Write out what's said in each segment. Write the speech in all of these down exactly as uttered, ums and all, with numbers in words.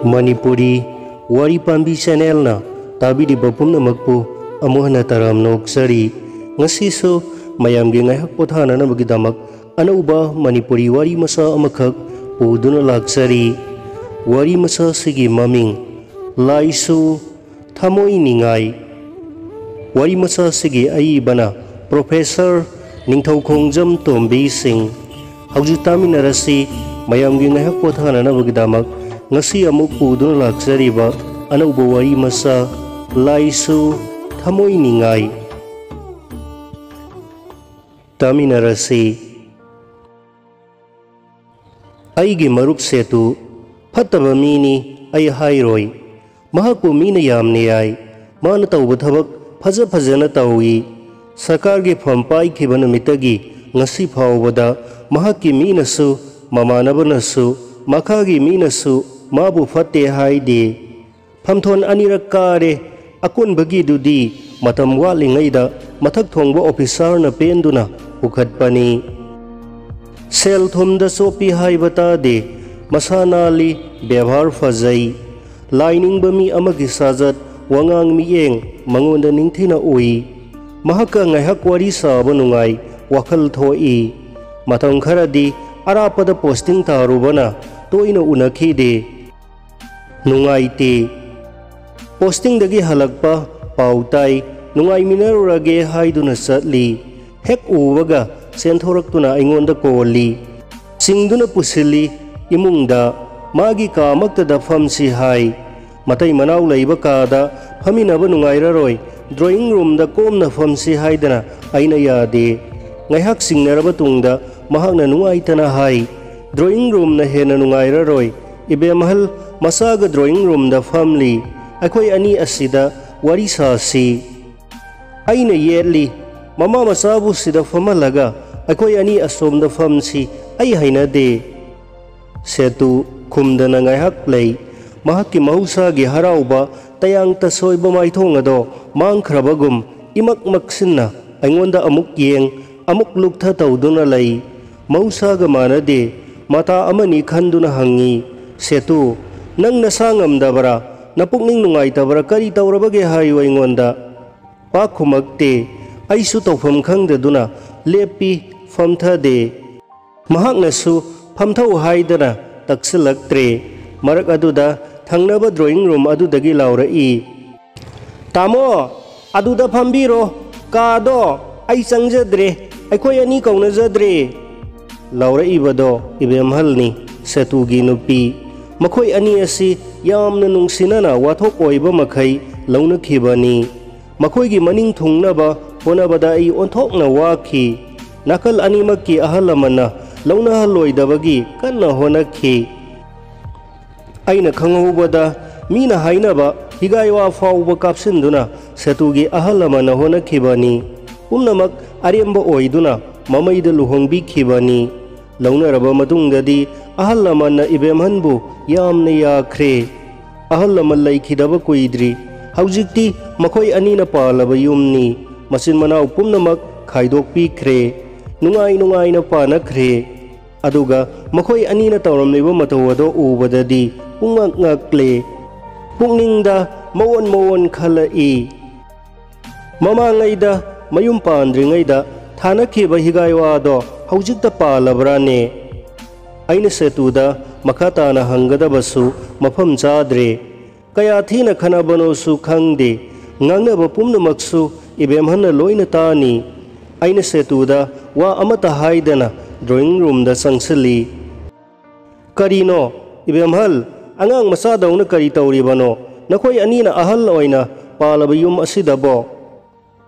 ꯃꯅꯤꯄꯨꯔꯤ ꯋꯥꯔꯤ ꯄꯥꯝꯕꯤ ꯆꯦꯅꯦꯜꯅ ꯇꯥꯕꯤꯔꯤꯕ ꯄꯨꯝꯅꯃꯛꯄꯨ ꯑꯃꯨꯛ ꯍꯟꯅ ꯇꯔꯥꯝꯅ ꯑꯣꯛꯆꯔꯤ꯫ ꯉꯁꯤꯁꯨ ꯃꯌꯥꯝꯒꯤ ꯉꯥꯏꯍꯥꯛ ꯄꯣꯊꯥꯅꯅꯕꯒꯤꯗꯃꯛ ꯑꯅꯧꯕ ꯃꯅꯤꯄꯨꯔꯤ ꯋꯥꯔꯤ ꯃꯆꯥ ꯑꯃꯈꯛ ꯄꯨꯗꯨꯅ ꯂꯥꯛꯆꯔꯤ꯫ ꯋꯥꯔꯤ ꯃꯆꯥꯁꯤꯒꯤ ꯃꯃꯤꯡ ꯂꯥꯏꯁꯨ ꯊꯃꯣꯏ ꯅꯤꯡꯉꯥꯏ꯫ ꯋꯥꯔꯤ ꯃꯆꯥꯁꯤꯒꯤ ꯑꯏꯕꯅ ꯄ꯭ꯔꯣꯐꯦꯁꯔ ꯅꯤꯡꯊꯧꯈꯣꯡꯖꯝ ꯇꯣꯝꯕꯤ ꯁꯤꯡ꯫ ꯍꯧꯖꯤꯛ ꯇꯥꯃꯤꯟꯅꯔꯁꯤ꯫ ꯃꯌꯥꯝꯒꯤ ꯉꯥꯏꯍꯥꯛ ꯄꯣꯊꯥꯅꯅꯕꯒꯤꯗꯃꯛ ꯉꯁꯤ ꯑꯃꯨꯛ ꯄꯨꯗꯨꯅ ꯂꯥꯛꯆꯔꯤꯕ ꯑꯅꯧꯕ ꯋꯥꯔꯤ ꯃꯆꯥ ꯂꯥꯏꯁꯨ ꯊꯃꯣꯏ ꯅꯤꯡꯉꯥꯏ꯫ ꯇꯥꯃꯤꯟꯅꯔꯁꯤ꯫ ꯑꯩꯒꯤ ꯃꯔꯨꯞ ꯁꯦꯇꯨ ꯐꯠꯇꯕ ꯃꯤꯅꯤ, ꯑꯩ ꯍꯥꯏꯔꯣꯏ꯫ ꯃꯍꯥꯛꯄꯨ ꯃꯤꯅ ꯌꯥꯝꯅ ꯌꯥꯏ꯫ ꯃꯥꯅ ꯇꯧꯕ ꯊꯕꯛ ꯐꯖ ꯐꯖꯅ ꯇꯧꯏ꯫ ꯁꯔꯀꯥꯔꯒꯤ ꯐꯝ ꯄꯥꯏꯈꯤꯕ ꯅꯨꯃꯤꯠꯇꯒꯤ ꯉꯁꯤ ꯐꯥꯎꯕꯗ ꯃꯍꯥꯛꯀꯤ ꯃꯤꯅꯁꯨ, ꯃꯃꯥꯟꯅꯕꯅꯁꯨ, ꯃꯈꯥꯒꯤ ꯃꯤꯅꯁꯨ ꯃꯥꯕꯨ ꯐꯠꯇꯦ ꯍꯥꯏꯗꯦ꯫ ꯐꯝꯊꯣꯟ ꯑꯅꯤꯔꯛ ꯀꯥꯔꯦ꯫ ꯑꯀꯣꯟꯕꯒꯤꯗꯨꯗꯤ ꯃꯇꯝ ꯋꯥꯠꯂꯤꯉꯩꯗ ꯃꯊꯛ ꯊꯣꯡꯕ ꯑꯣꯐꯤꯁꯥꯔꯅ ꯄꯦꯟꯗꯨꯅ ꯄꯨꯈꯠꯄꯅꯤ꯫ ꯁꯦꯜ ꯊꯨꯝꯗ ꯆꯣꯞꯄꯤ ꯍꯥꯏꯕ ꯇꯥꯗꯦ꯫ ꯃꯁꯥ ꯅꯥꯜꯂꯤ, ꯕꯦꯕꯥꯔ ꯐꯖꯩ꯫ ꯂꯥꯏꯅꯤꯡꯕ ꯃꯤ ꯑꯃꯒꯤ ꯁꯥꯖꯠ, ꯋꯥꯉꯥꯡ ꯃꯤꯠꯌꯦꯡ ꯃꯉꯣꯟꯗ ꯅꯤꯡꯊꯤꯅ ꯎꯏ꯫ ꯃꯍꯥꯛꯀ ꯉꯥꯏꯍꯥꯛ ꯋꯥꯔꯤ ꯁꯥꯕ ꯅꯨꯡꯉꯥꯏ, ꯋꯥꯈꯜ ꯊꯣꯛꯏ꯫ ꯃꯇꯝ ꯈꯔꯗꯤ ꯑꯔꯥꯞꯄꯗ ꯄꯣꯁꯇꯤꯡ ꯇꯥꯔꯨꯕꯅ ꯇꯣꯏꯅ ꯎꯅꯈꯤꯗꯦ꯫ ꯅꯨꯡꯉꯥꯏꯇꯦ꯫ ꯄꯣꯁꯇꯤꯡꯗꯒꯤ ꯍꯜꯂꯛꯄ ꯄꯥꯎ ꯇꯥꯏ, ꯅꯨꯡꯉꯥꯏꯃꯤꯟꯅꯔꯨꯔꯒꯦ ꯍꯥꯏꯗꯨꯅ ꯆꯠꯂꯤ꯫ ꯍꯦꯛ ꯎꯕꯒ ꯆꯦꯟꯊꯣꯔꯛꯇꯨꯅ ꯑꯩꯉꯣꯟꯗ ꯀꯣꯜꯂꯤ꯫ ꯆꯤꯡꯗꯨꯅ ꯄꯨꯁꯤꯜꯂꯤ ꯏꯃꯨꯡꯗ, ꯃꯥꯒꯤ ꯀꯥꯃꯛꯇꯗ ꯐꯝꯁꯤ ꯍꯥꯏ꯫ ꯃꯇꯩ ꯃꯅꯥꯎ ꯂꯩꯕ ꯀꯥꯗ ꯐꯝꯃꯤꯟꯅꯕ ꯅꯨꯡꯉꯥꯏꯔꯔꯣꯏ, ꯗ꯭ꯔꯣꯌꯤꯡ ꯔꯨꯝꯗ ꯀꯣꯝꯅ ꯐꯝꯁꯤ ꯍꯥꯏꯗꯅ ꯑꯩꯅ ꯌꯥꯗꯦ꯫ ꯉꯥꯏꯍꯥꯛ ꯆꯤꯡꯅꯔꯕ ꯇꯨꯡꯗ ꯃꯍꯥꯛꯅ ꯅꯨꯡꯉꯥꯏꯇꯅ ꯍꯥꯏ, "ꯗ꯭ꯔꯣꯌꯤꯡ ꯔꯨꯝꯅ ꯍꯦꯟꯅ ꯅꯨꯡꯉꯥꯏꯔꯔꯣꯏ꯫ ꯏꯕꯦꯝꯍꯜ, ꯃꯆꯥꯒ ꯗ꯭ꯔꯣꯌꯤꯡ ꯔꯨꯝꯗ ꯐꯝꯂꯤ꯫ ꯑꯩꯈꯣꯏ ꯑꯅꯤ ꯑꯁꯤꯗ ꯋꯥꯔꯤ ꯁꯥꯁꯤ꯫" ꯑꯩꯅ ꯌꯦꯠꯂꯤ, "ꯃꯃꯥ ꯃꯆꯥꯕꯨ ꯁꯤꯗ ꯐꯝꯍꯜꯂꯒ ꯑꯩꯈꯣꯏ ꯑꯅꯤ ꯑꯁꯣꯝꯗ ꯐꯝꯁꯤ, ꯑꯩ ꯍꯩꯅꯗꯦ꯫" ꯁꯦꯇꯨ ꯈꯨꯝꯗꯅ ꯉꯥꯏꯍꯥꯛ ꯂꯩ꯫ ꯃꯍꯥꯛꯀꯤ ꯃꯍꯧꯁꯥꯒꯤ ꯍꯔꯥꯎꯕ, ꯇꯌꯥꯡ ꯇꯁꯣꯏꯕ ꯃꯥꯏꯊꯣꯡ ꯑꯗꯣ ꯃꯥꯡꯈ꯭ꯔꯕꯒꯨꯝ ꯏꯃꯛ ꯃꯛꯁꯤꯟꯅ ꯑꯩꯉꯣꯟꯗ ꯑꯃꯨꯛ ꯌꯦꯡ, ꯑꯃꯨꯛ ꯂꯨꯛꯊ ꯇꯧꯗꯨꯅ ꯂꯩ꯫ ꯃꯍꯧꯁꯥꯒ ꯃꯥꯟꯅꯗꯦ꯫ ꯃꯇꯥ ꯑꯃꯅꯤ ꯈꯟꯗꯨꯅ ꯍꯪꯉꯤ, "ꯁꯦꯇꯨ, "ꯅꯪ ꯅꯁꯥ ꯉꯝꯗꯕꯔꯥ? ꯅꯄꯨꯛꯅꯤꯡ ꯅꯨꯡꯉꯥꯏꯇꯕꯔꯥ? ꯀꯔꯤ ꯇꯧꯔꯕꯒꯦ?" ꯍꯥꯏꯌꯨ ꯑꯩꯉꯣꯟꯗ꯫ ꯄꯥꯛ ꯈꯨꯝꯃꯛꯇꯦ꯫ ꯑꯩꯁꯨ ꯇꯧꯐꯝ ꯈꯪꯗꯗꯨꯅ ꯂꯦꯞꯄꯤ, ꯐꯝꯊꯗꯦ꯫ ꯃꯍꯥꯛꯅꯁꯨ ꯐꯝꯊꯧ ꯍꯥꯏꯗꯅ ꯇꯛꯁꯤꯜꯂꯛꯇ꯭ꯔꯦ꯫ ꯃꯔꯛ ꯑꯗꯨꯗ ꯊꯪꯅꯕ drawing room ꯑꯗꯨꯗꯒꯤ ꯂꯥꯎꯔꯛꯏ, "ꯇꯥꯃꯣ, ꯑꯗꯨꯗ ꯐꯝꯕꯤꯔꯣ꯫ ꯀꯥꯗꯣ ꯑꯩ ꯆꯪꯖꯗ꯭ꯔꯦ꯫ ꯑꯩꯈꯣꯏ ꯑꯅꯤ ꯀꯧꯅꯖꯗ꯭ꯔꯦ꯫" ꯂꯥꯎꯔꯛꯏꯕꯗꯣ ꯏꯕꯦꯝꯍꯜꯅꯤ, ꯁꯦꯇꯨꯒꯤ ꯅꯨꯄꯤ꯫ ꯃꯈꯣꯏ ꯑꯅꯤ ꯑꯁꯤ ꯌꯥꯝꯅ ꯅꯨꯡꯁꯤꯅꯅ ꯋꯥꯊꯣꯛ ꯑꯣꯏꯕ ꯃꯈꯩ ꯂꯧꯅꯈꯤꯕꯅꯤ꯫ ꯃꯈꯣꯏꯒꯤ ꯃꯅꯤꯡ ꯊꯨꯡꯅꯕ ꯍꯣꯠꯅꯕꯗ ꯑꯩ ꯑꯣꯟꯊꯣꯛꯅ ꯋꯥꯈꯤ꯫ ꯅꯥꯀꯜ ꯑꯅꯤꯃꯛꯀꯤ ꯑꯍꯜ ꯂꯃꯟꯅ ꯂꯧꯅꯍꯜꯂꯣꯏꯗꯕꯒꯤ ꯀꯟꯅ ꯍꯣꯠꯅꯈꯤ꯫ ꯑꯩꯅ ꯈꯪꯍꯧꯕꯗ, ꯃꯤꯅ ꯍꯥꯏꯅꯕ ꯍꯤꯒꯥꯏꯋꯥ ꯐꯥꯎꯕ ꯀꯥꯞꯁꯤꯟꯗꯨꯅ ꯁꯦꯇꯨꯒꯤ ꯑꯍꯜ ꯂꯃꯟꯅ ꯍꯣꯠꯅꯈꯤꯕꯅꯤ꯫ ꯄꯨꯝꯅꯃꯛ ꯑꯔꯦꯝꯕ ꯑꯣꯏꯗꯨꯅ ꯃꯃꯩꯗ ꯂꯨꯍꯣꯡꯕꯤꯈꯤꯕꯅꯤ꯫ ꯂꯧꯅꯔꯕ ꯃꯇꯨꯡꯗꯗꯤ ꯑꯍꯜ ꯂꯃꯟꯅ ꯏꯕꯦꯝꯍꯟꯕꯨ ꯌꯥꯝꯅ ꯌꯥꯈ꯭ꯔꯦ꯫ ꯑꯍꯜ ꯂꯃꯟ ꯂꯩꯈꯤꯗꯕ ꯀꯨꯏꯗ꯭ꯔꯤ꯫ ꯍꯧꯖꯤꯛꯇꯤ ꯃꯈꯣꯏ ꯑꯅꯤꯅ ꯄꯥꯜꯂꯕ ꯌꯨꯝꯅꯤ꯫ ꯃꯆꯤꯟ ꯃꯅꯥꯎ ꯄꯨꯝꯅꯃꯛ ꯈꯥꯏꯗꯣꯛꯄꯤꯈ꯭ꯔꯦ꯫ ꯅꯨꯡꯉꯥꯏ ꯅꯨꯡꯉꯥꯏꯅ ꯄꯥꯟꯅꯈ꯭ꯔꯦ꯫ ꯑꯗꯨꯒ ꯃꯈꯣꯏ ꯑꯅꯤꯅ ꯇꯧꯔꯝꯂꯤꯕ ꯃꯇꯧ ꯑꯗꯣ ꯎꯕꯗꯗꯤ ꯄꯨꯡꯉꯛ ꯉꯛꯂꯦ꯫ ꯄꯨꯛꯅꯤꯡꯗ ꯃꯑꯣꯟ ꯃꯑꯣꯟ ꯈꯜꯂꯛꯏ꯫ ꯃꯃꯥꯡꯉꯩꯗ ꯃꯌꯨꯝ ꯄꯥꯟꯗ꯭ꯔꯤꯉꯩꯗ ꯊꯥꯅꯈꯤꯕ ꯍꯤꯒꯥꯏꯋꯥꯗꯣ ꯍꯧꯖꯤꯛꯇ ꯄꯥꯜꯂꯕ꯭ꯔꯥꯅꯦ? ꯑꯩꯅ ꯁꯦꯇꯨꯗ ꯃꯈꯥ ꯇꯥꯅ ꯍꯪꯒꯗꯕꯁꯨ ꯃꯐꯝ ꯆꯥꯗ꯭ꯔꯦ꯫ ꯀꯌꯥ ꯊꯤꯅ ꯈꯠꯅꯕꯅꯣꯁꯨ ꯈꯪꯗꯦ꯫ ꯉꯥꯡꯅꯕ ꯄꯨꯝꯅꯃꯛꯁꯨ ꯏꯕꯦꯝꯍꯟꯅ ꯂꯣꯏꯅ ꯇꯥꯅꯤ꯫ ꯑꯩꯅ ꯁꯦꯇꯨꯗ ꯋꯥ ꯑꯃꯠꯇ ꯍꯥꯏꯗꯅ drawing roomꯗ ꯆꯪꯁꯤꯜꯂꯤ꯫ "ꯀꯔꯤꯅꯣ, ꯏꯕꯦꯝꯍꯜ? ꯑꯉꯥꯡ ꯃꯆꯥꯗꯧꯅ ꯀꯔꯤ ꯇꯧꯔꯤꯕꯅꯣ? ꯅꯈꯣꯏ ꯑꯅꯤꯅ ꯑꯍꯜ ꯑꯣꯏꯅ ꯄꯥꯜꯂꯕ ꯌꯨꯝ ꯑꯁꯤꯗꯕꯣ?"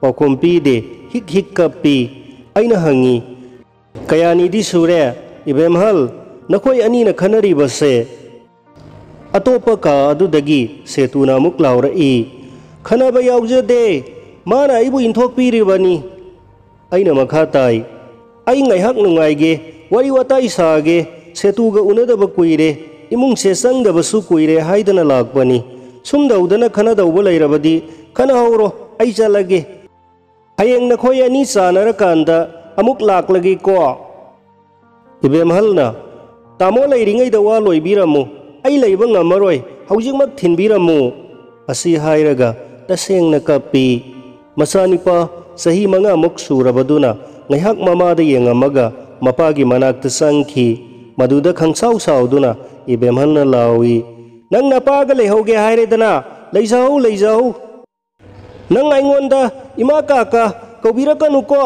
ꯄꯥꯎꯈꯨꯝ ꯄꯤꯗꯦ꯫ ꯍꯤꯛ ꯍꯤꯛ ꯀꯞꯄꯤ꯫ ꯑꯩꯅ ꯍꯪꯉꯤ, "ꯀꯌꯥꯅꯤꯗꯤ ꯁꯨꯔꯦ, ꯏꯕꯦꯝꯍꯜ, ꯅꯈꯣꯏ ꯑꯅꯤꯅ ꯈꯟꯅꯔꯤꯕꯁꯦ?" ꯑꯇꯣꯞꯄ ꯀꯥ ꯑꯗꯨꯗꯒꯤ ꯁꯦꯇꯨꯅ ꯑꯃꯨꯛ ꯂꯥꯎꯔꯛꯏ, "ꯈꯟꯅꯕ ꯌꯥꯎꯖꯗꯦ, ꯃꯥꯅ ꯑꯩꯕꯨ ꯏꯟꯊꯣꯛꯄꯤꯔꯤꯕꯅꯤ꯫" ꯑꯩꯅ ꯃꯈꯥ ꯇꯥꯏ, "ꯑꯩ ꯉꯥꯏꯍꯥꯛ ꯅꯨꯡꯉꯥꯏꯒꯦ, ꯋꯥꯔꯤ ꯋꯥꯇꯥꯏ ꯁꯥꯒꯦ, ꯁꯦꯇꯨꯒ ꯎꯅꯗꯕ ꯀꯨꯏꯔꯦ, ꯏꯃꯨꯡꯁꯦ ꯆꯪꯗꯕꯁꯨ ꯀꯨꯏꯔꯦ ꯍꯥꯏꯗꯅ ꯂꯥꯛꯄꯅꯤ꯫ ꯁꯨꯝ ꯇꯧꯗꯅ ꯈꯟꯅꯗꯧꯕ ꯂꯩꯔꯕꯗꯤ ꯈꯟꯅꯍꯧꯔꯣ, ꯑꯩ ꯆꯠꯂꯒꯦ꯫ ꯍꯌꯦꯡ ꯅꯈꯣꯏ ꯑꯅꯤ ꯆꯥꯟꯅꯔꯀꯥꯟꯗ ꯑꯃꯨꯛ ꯂꯥꯛꯂꯒꯦꯀꯣ꯫" ꯏꯕꯦꯝꯍꯜꯅ, "ꯇꯥꯃꯣ ꯂꯩꯔꯤꯉꯩꯗ ꯋꯥ ꯂꯣꯏꯕꯤꯔꯝꯃꯨ꯫ "ꯑꯩ ꯂꯩꯕ ꯉꯝꯃꯔꯣꯏ, ꯍꯧꯖꯤꯛꯃꯛ ꯊꯤꯟꯕꯤꯔꯝꯃꯨ" ꯑꯁꯤ ꯍꯥꯏꯔꯒ ꯇꯁꯦꯡꯅ ꯀꯞꯄꯤ꯫ ꯃꯆꯥꯅꯤꯄꯥ ꯆꯍꯤ ꯃꯉꯥꯃꯨꯛ ꯁꯨꯔꯕꯗꯨꯅ ꯉꯥꯏꯍꯥꯛ ꯃꯃꯥꯗ ꯌꯦꯡꯉꯝꯃꯒ ꯃꯄꯥꯒꯤ ꯃꯅꯥꯛꯇ ꯆꯪꯈꯤ꯫ ꯃꯗꯨꯗ ꯈꯪꯁꯥꯎ ꯁꯥꯎꯗꯨꯅ ꯏꯕꯦꯝꯍꯜꯅ ꯂꯥꯎꯏ, "ꯅꯪ ꯅꯄꯥꯒ ꯂꯩꯍꯧꯒꯦ ꯍꯥꯏꯔꯦꯗꯅ, ꯂꯩꯖꯍꯧ, ꯂꯩꯖꯍꯧ꯫ ꯅꯪ ꯑꯩꯉꯣꯟꯗ ꯏꯃꯥ ꯀꯥꯀꯥ ꯀꯧꯕꯤꯔꯛꯀꯅꯨꯀꯣ"꯫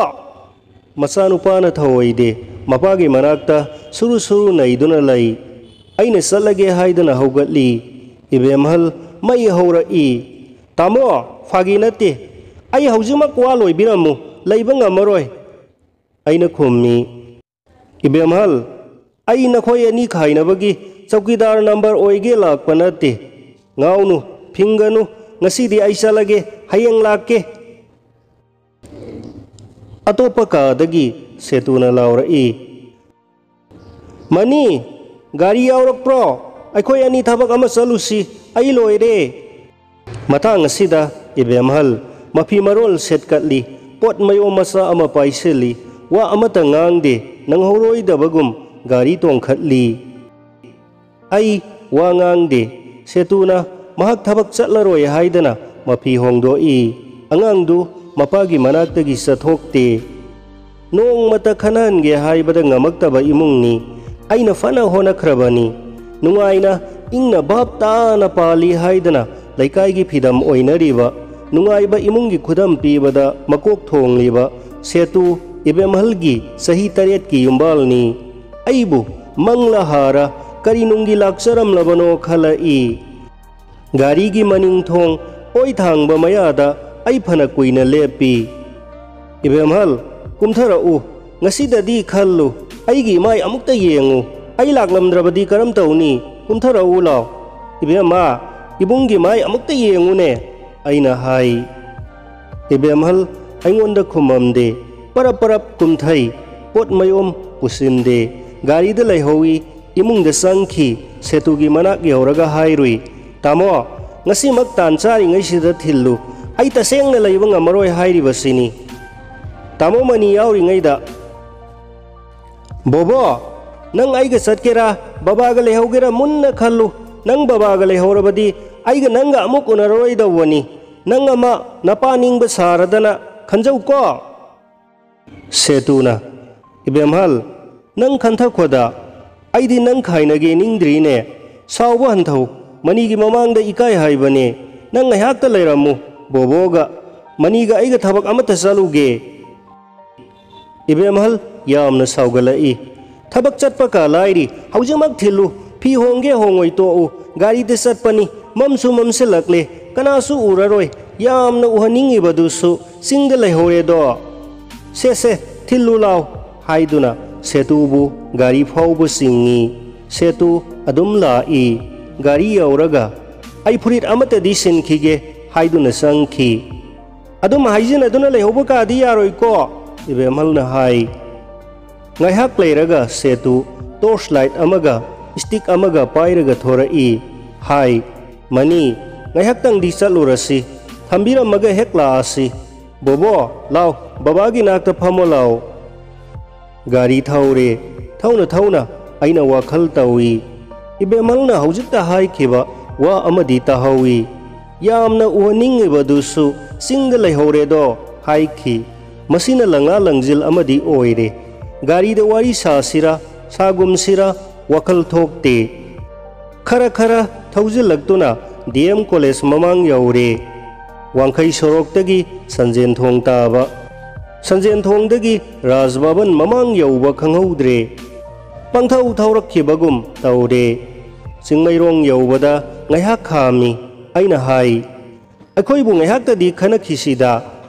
ꯃꯆꯥꯅꯨꯄꯥꯅ ꯊꯧꯑꯣꯏꯗꯦ, ꯃꯄꯥꯒꯤ ꯃꯅꯥꯛꯇ ꯁꯨꯔꯨ ꯁꯨꯔꯨ ꯅꯩꯗꯨꯅ ꯂꯩ꯫ ꯑꯩꯅ ꯆꯠꯂꯒꯦ ꯍꯥꯏꯗꯅ ꯍꯧꯒꯠꯂꯤ꯫ ꯏꯕꯦꯝꯍꯜ ꯃꯩ ꯍꯧꯔꯛꯏ꯫ "ꯇꯥꯃꯣ, ꯐꯥꯒꯤ ꯅꯠꯇꯦ꯫ ꯑꯩ ꯍꯧꯖꯤꯛꯃꯛ ꯋꯥ ꯂꯣꯏꯕꯤꯔꯝꯃꯨ, ꯂꯩꯕ ꯉꯝꯃꯔꯣꯏ" ꯑꯩꯅ ꯈꯨꯝꯃꯤ꯫ "ꯏꯕꯦꯝꯍꯜ, ꯑꯩ ꯅꯈꯣꯏ ꯑꯅꯤ ꯈꯥꯏꯅꯕꯒꯤ ꯆꯧꯀꯤꯗꯥꯔ ꯅꯝꯕꯔ ꯑꯣꯏꯒꯦ ꯂꯥꯛꯄ ꯅꯠꯇꯦ꯫ ꯉꯥꯎꯅꯨ, ꯐꯤꯡꯒꯅꯨ, ꯉꯁꯤꯗꯤ ꯑꯩ ꯆꯠꯂꯒꯦ, ꯍꯌꯦꯡ ꯂꯥꯛꯀꯦ"꯫ ꯑꯇꯣꯞꯄ ꯀꯥꯗꯒꯤ ꯁꯦꯇꯨꯅ ꯂꯥꯎꯔꯛꯏ, "ꯃꯅꯤ, ꯒꯥꯔꯤ ꯌꯥꯎꯔꯛꯄ꯭ꯔꯣ? ꯑꯩꯈꯣꯏ ꯑꯅꯤ ꯊꯕꯛ ꯑꯃ ꯆꯠꯂꯨꯁꯤ, ꯑꯩ ꯂꯣꯏꯔꯦ"꯫ ꯃꯇꯥꯡ ꯑꯁꯤꯗ ꯏꯕꯦꯝꯍꯜ ꯃꯐꯤ ꯃꯔꯣꯜ ꯁꯦꯠꯀꯠꯂꯤ, ꯄꯣꯠ ꯃꯌꯣꯝ ꯃꯆꯥ ꯑꯃ ꯄꯥꯏꯁꯤꯜꯂꯤ, ꯋꯥ ꯑꯃꯠꯇ ꯉꯥꯡꯗꯦ, ꯅꯪꯍꯧꯔꯣꯏꯗꯕꯒꯨꯝ ꯒꯥꯔꯤ ꯇꯣꯡꯈꯠꯂꯤ꯫ ꯑꯩ ꯋꯥ ꯉꯥꯡꯗꯦ꯫ ꯁꯦꯇꯨꯅ ꯃꯍꯥꯛ ꯊꯕꯛ ꯆꯠꯂꯔꯣꯏ ꯍꯥꯏꯗꯅ ꯃꯐꯤ ꯍꯣꯡꯗꯣꯛꯏ꯫ ꯑꯉꯥꯡꯗꯨ ꯃꯄꯥꯒꯤ ꯃꯅꯥꯛꯇꯒꯤ ꯆꯠꯊꯣꯛꯇꯦ꯫ ꯅꯣꯡꯃꯇ ꯈꯟꯅꯍꯟꯒꯦ ꯍꯥꯏꯕꯗ ꯉꯝꯃꯛꯇꯕ ꯏꯃꯨꯡꯅꯤ꯫ ꯑꯩꯅ ꯐꯅ ꯍꯣꯠꯅꯈ꯭ꯔꯕꯅꯤ꯫ ꯅꯨꯡꯉꯥꯏꯅ ꯏꯪꯅ ꯚꯥꯞ ꯇꯥꯅ ꯄꯥꯜꯂꯤ ꯍꯥꯏꯗꯅ ꯂꯩꯀꯥꯏꯒꯤ ꯐꯤꯗꯝ ꯑꯣꯏꯅꯔꯤꯕ, ꯅꯨꯡꯉꯥꯏꯕ ꯏꯃꯨꯡꯒꯤ ꯈꯨꯗꯝ ꯄꯤꯕꯗ ꯃꯀꯣꯛ ꯊꯣꯡꯂꯤꯕ ꯁꯦꯇꯨ ꯏꯕꯦꯝꯍꯜꯒꯤ ꯆꯍꯤ ꯇꯔꯦꯠꯀꯤ ꯌꯨꯝꯕꯥꯜꯅꯤ꯫ ꯑꯩꯕꯨ ꯃꯪꯂ ꯍꯥꯔ ꯀꯔꯤ ꯅꯨꯡꯒꯤ ꯂꯥꯛꯆꯔꯝꯂꯕꯅꯣ ꯈꯜꯂꯛꯏ꯫ ꯒꯥꯔꯤꯒꯤ ꯃꯅꯤꯡ ꯊꯣꯡ ꯑꯣꯏ ꯊꯥꯡꯕ ꯃꯌꯥꯗ ꯑꯩ ꯐꯅ ꯀꯨꯏꯅ ꯂꯦꯞꯄꯤ꯫ "ꯏꯕꯦꯝꯍꯜ, ꯀꯨꯝꯊꯔꯛꯎ꯫ ꯉꯁꯤꯗꯗꯤ ꯈꯜꯂꯨ꯫ ꯑꯩꯒꯤ ꯏꯃꯥꯏ ꯑꯃꯨꯛꯇ ꯌꯦꯡꯉꯨ꯫ ꯑꯩ ꯂꯥꯛꯂꯝꯗ꯭ꯔꯕꯗꯤ ꯀꯔꯝ ꯇꯧꯅꯤ? ꯀꯨꯝꯊꯔꯛꯎ ꯂꯥꯎ꯫ ꯏꯕꯦꯝꯃ, ꯏꯕꯨꯡꯒꯤ ꯃꯥꯏ ꯑꯃꯨꯛꯇ ꯌꯦꯡꯉꯨꯅꯦ", ꯑꯩꯅ ꯍꯥꯏ꯫ ꯏꯕꯦꯝꯍꯜ ꯑꯩꯉꯣꯟꯗ ꯈꯨꯝꯃꯝꯗꯦ꯫ ꯄꯔꯞ ꯄꯔꯞ ꯀꯨꯝꯊꯩ꯫ ꯄꯣꯠ ꯃꯌꯣꯝ ꯄꯨꯁꯤꯟꯗꯦ꯫ ꯒꯥꯔꯤꯗ ꯂꯩꯍꯧꯏ꯫ ꯏꯃꯨꯡꯗ ꯆꯪꯈꯤ꯫ ꯁꯦꯇꯨꯒꯤ ꯃꯅꯥꯛ ꯌꯧꯔꯒ ꯍꯥꯏꯔꯨꯏ, "ꯇꯥꯃꯣ, ꯉꯁꯤꯃꯛ ꯇꯥꯟ ꯆꯥꯔꯤꯉꯩꯁꯤꯗ ꯊꯤꯜꯂꯨ꯫ ꯑꯩ ꯇꯁꯦꯡꯅ ꯂꯩꯕ ꯉꯝꯃꯔꯣꯏ ꯍꯥꯏꯔꯤꯕꯁꯤꯅꯤ꯫ ꯇꯥꯃꯣ ꯃꯅꯤ ꯌꯥꯎꯔꯤꯉꯩꯗ"꯫ "ꯕꯣꯕꯣ, "ꯅꯪ ꯑꯩꯒ ꯆꯠꯀꯦꯔꯥ, ꯕꯕꯥꯒ ꯂꯩꯍꯧꯒꯦꯔꯥ ꯃꯨꯟꯅ ꯈꯜꯂꯨ꯫ ꯅꯪ ꯕꯕꯥꯒ ꯂꯩꯍꯧꯔꯕꯗꯤ ꯑꯩꯒ ꯅꯪꯒ ꯑꯃꯨꯛ ꯎꯅꯔꯔꯣꯏꯗꯧꯕꯅꯤ꯫ ꯅꯪ ꯑꯃ ꯅꯄꯥ ꯅꯤꯡꯕ ꯁꯥꯔꯗꯅ ꯈꯟꯖꯧꯀꯣ꯫" ꯁꯦꯇꯨꯅ, "ꯏꯕꯦꯝꯍꯜ, ꯅꯪ ꯈꯟꯊꯈꯣꯗ, ꯑꯩꯗꯤ ꯅꯪ ꯈꯥꯏꯅꯒꯦ ꯅꯤꯡꯗ꯭ꯔꯤꯅꯦ꯫ ꯁꯥꯎꯕ ꯍꯟꯊꯧ, ꯃꯅꯤꯒꯤ ꯃꯃꯥꯡꯗ ꯏꯀꯥꯏ ꯍꯥꯏꯕꯅꯦ꯫ ꯅꯪ ꯉꯥꯏꯍꯥꯛꯇ ꯂꯩꯔꯝꯃꯨ, ꯕꯣꯕꯣꯒ, ꯃꯅꯤꯒ ꯑꯩꯒ ꯊꯕꯛ ꯑꯃꯠꯇ ꯆꯠꯂꯨꯒꯦ꯫" ꯏꯕꯦꯝꯍꯜ ꯌꯥꯝꯅ ꯁꯥꯎꯒꯠꯂꯛꯏ꯫ "ꯊꯕꯛ ꯆꯠꯄ ꯀ ꯂꯥꯏꯔꯤ, ꯍꯧꯖꯤꯛꯃꯛ ꯊꯤꯜꯂꯨ꯫ ꯐꯤ ꯍꯣꯡꯒꯦ ꯍꯣꯡꯉꯣꯏ ꯇꯣꯛꯎ, ꯒꯥꯔꯤꯗ ꯆꯠꯄꯅꯤ, ꯃꯝꯁꯨ ꯃꯝꯁꯤꯜꯂꯛꯂꯦ, ꯀꯅꯥꯁꯨ ꯎꯔꯔꯣꯏ꯫ ꯌꯥꯝꯅ ꯎꯍꯟꯅꯤꯡꯉꯤꯕꯗꯨꯁꯨ ꯆꯤꯡꯗ ꯂꯩꯍꯧꯔꯦꯗꯣ꯫ ꯁꯦ ꯁꯦ, ꯊꯤꯜꯂꯨ ꯂꯥꯎ" ꯍꯥꯏꯗꯨꯅ ꯁꯦꯇꯨꯕꯨ ꯒꯥꯔꯤ ꯐꯥꯎꯕ ꯆꯤꯡꯉꯤ꯫ ꯁꯦꯇꯨ ꯑꯗꯨꯝ ꯂꯥꯛꯏ꯫ ꯒꯥꯔꯤ ꯌꯧꯔꯒ, "ꯑꯩ ꯐꯨꯔꯤꯠ ꯑꯃꯠꯇꯗꯤ ꯁꯤꯟꯈꯤꯒꯦ" ꯍꯥꯏꯗꯨꯅ ꯆꯪꯈꯤ꯫ "ꯑꯗꯨꯝ ꯍꯥꯏꯖꯤꯟꯅꯗꯨꯅ ꯂꯩꯍꯧꯕ ꯀꯥꯗꯤ ꯌꯥꯔꯣꯏꯀꯣ," ꯏꯕꯦꯝꯍꯜꯅ ꯍꯥꯏ꯫ ꯉꯥꯏꯍꯥꯛ ꯂꯩꯔꯒ ꯁꯦꯇꯨ ꯇꯣꯔꯆ ꯂꯥꯏꯠ ꯑꯃꯒ ꯁ꯭ꯇꯤꯛ ꯑꯃꯒ ꯄꯥꯏꯔꯒ ꯊꯣꯔꯛꯏ꯫ ꯍꯥꯏ, "ꯃꯅꯤ, ꯉꯥꯏꯍꯥꯛꯇꯪꯗꯤ ꯆꯠꯂꯨꯔꯁꯤ, ꯊꯝꯕꯤꯔꯝꯃꯒ ꯍꯦꯛ ꯂꯥꯛꯑꯁꯤ꯫ ꯕꯣꯕꯣ, ꯂꯥꯎ, ꯕꯕꯥꯒꯤ ꯅꯥꯛꯇ ꯐꯝꯃꯣ ꯂꯥꯎ꯫" ꯒꯥꯔꯤ ꯊꯧꯔꯦ꯫ ꯊꯧꯅ ꯊꯧꯅ ꯑꯩꯅ ꯋꯥꯈꯜ ꯇꯧꯏ꯫ ꯏꯕꯦꯝꯍꯜꯅ ꯍꯧꯖꯤꯛꯇ ꯍꯥꯏꯈꯤꯕ ꯋꯥ ꯑꯃꯗꯤ ꯇꯥꯍꯧꯏ꯫ "ꯌꯥꯝꯅ ꯎꯍꯟꯅꯤꯡꯉꯤꯕꯗꯨꯁꯨ ꯆꯤꯡꯗ ꯂꯩꯍꯧꯔꯦꯗꯣ" ꯍꯥꯏꯈꯤ꯫ ꯃꯁꯤꯅ ꯂꯪꯂꯥ ꯂꯪꯖꯤꯜ ꯑꯃꯗꯤ ꯑꯣꯏꯔꯦ꯫ ꯒꯥꯔꯤꯗ ꯋꯥꯔꯤ ꯁꯥꯁꯤꯔꯥ, ꯁꯥꯒꯨꯝꯁꯤꯔꯥ, ꯋꯥꯈꯜ ꯊꯣꯛꯇꯦ꯫ ꯈꯔ ꯈꯔ ꯊꯧꯖꯤꯜꯂꯛꯇꯨꯅ ꯗꯤ ꯑꯦꯝ ꯀꯣꯂꯦꯖ ꯃꯃꯥꯡ ꯌꯧꯔꯦ꯫ ꯋꯥꯡꯈꯩ ꯁꯣꯔꯣꯛꯇꯒꯤ ꯁꯟꯖꯦꯟ ꯊꯣꯡ ꯇꯥꯕ꯫ ꯁꯟꯖꯦꯟ ꯊꯣꯡꯗꯒꯤ ꯔꯥꯖ ꯚꯕꯟ ꯃꯃꯥꯡ ꯌꯧꯕ ꯈꯪꯍꯧꯗ꯭ꯔꯦ꯫ ꯄꯪꯊꯧ ꯊꯧꯔꯛꯈꯤꯕꯒꯨꯝ ꯇꯧꯔꯦ꯫ ꯆꯤꯡꯃꯩꯔꯣꯡ ꯌꯧꯕꯗ ꯉꯥꯏꯍꯥꯛ ꯈꯥꯝꯃꯤ꯫ ꯑꯩꯅ ꯍꯥꯏ, "ꯑꯩꯈꯣꯏꯕꯨ ꯉꯥꯏꯍꯥꯛꯇꯗꯤ ꯈꯟꯅꯈꯤꯁꯤꯗ꯫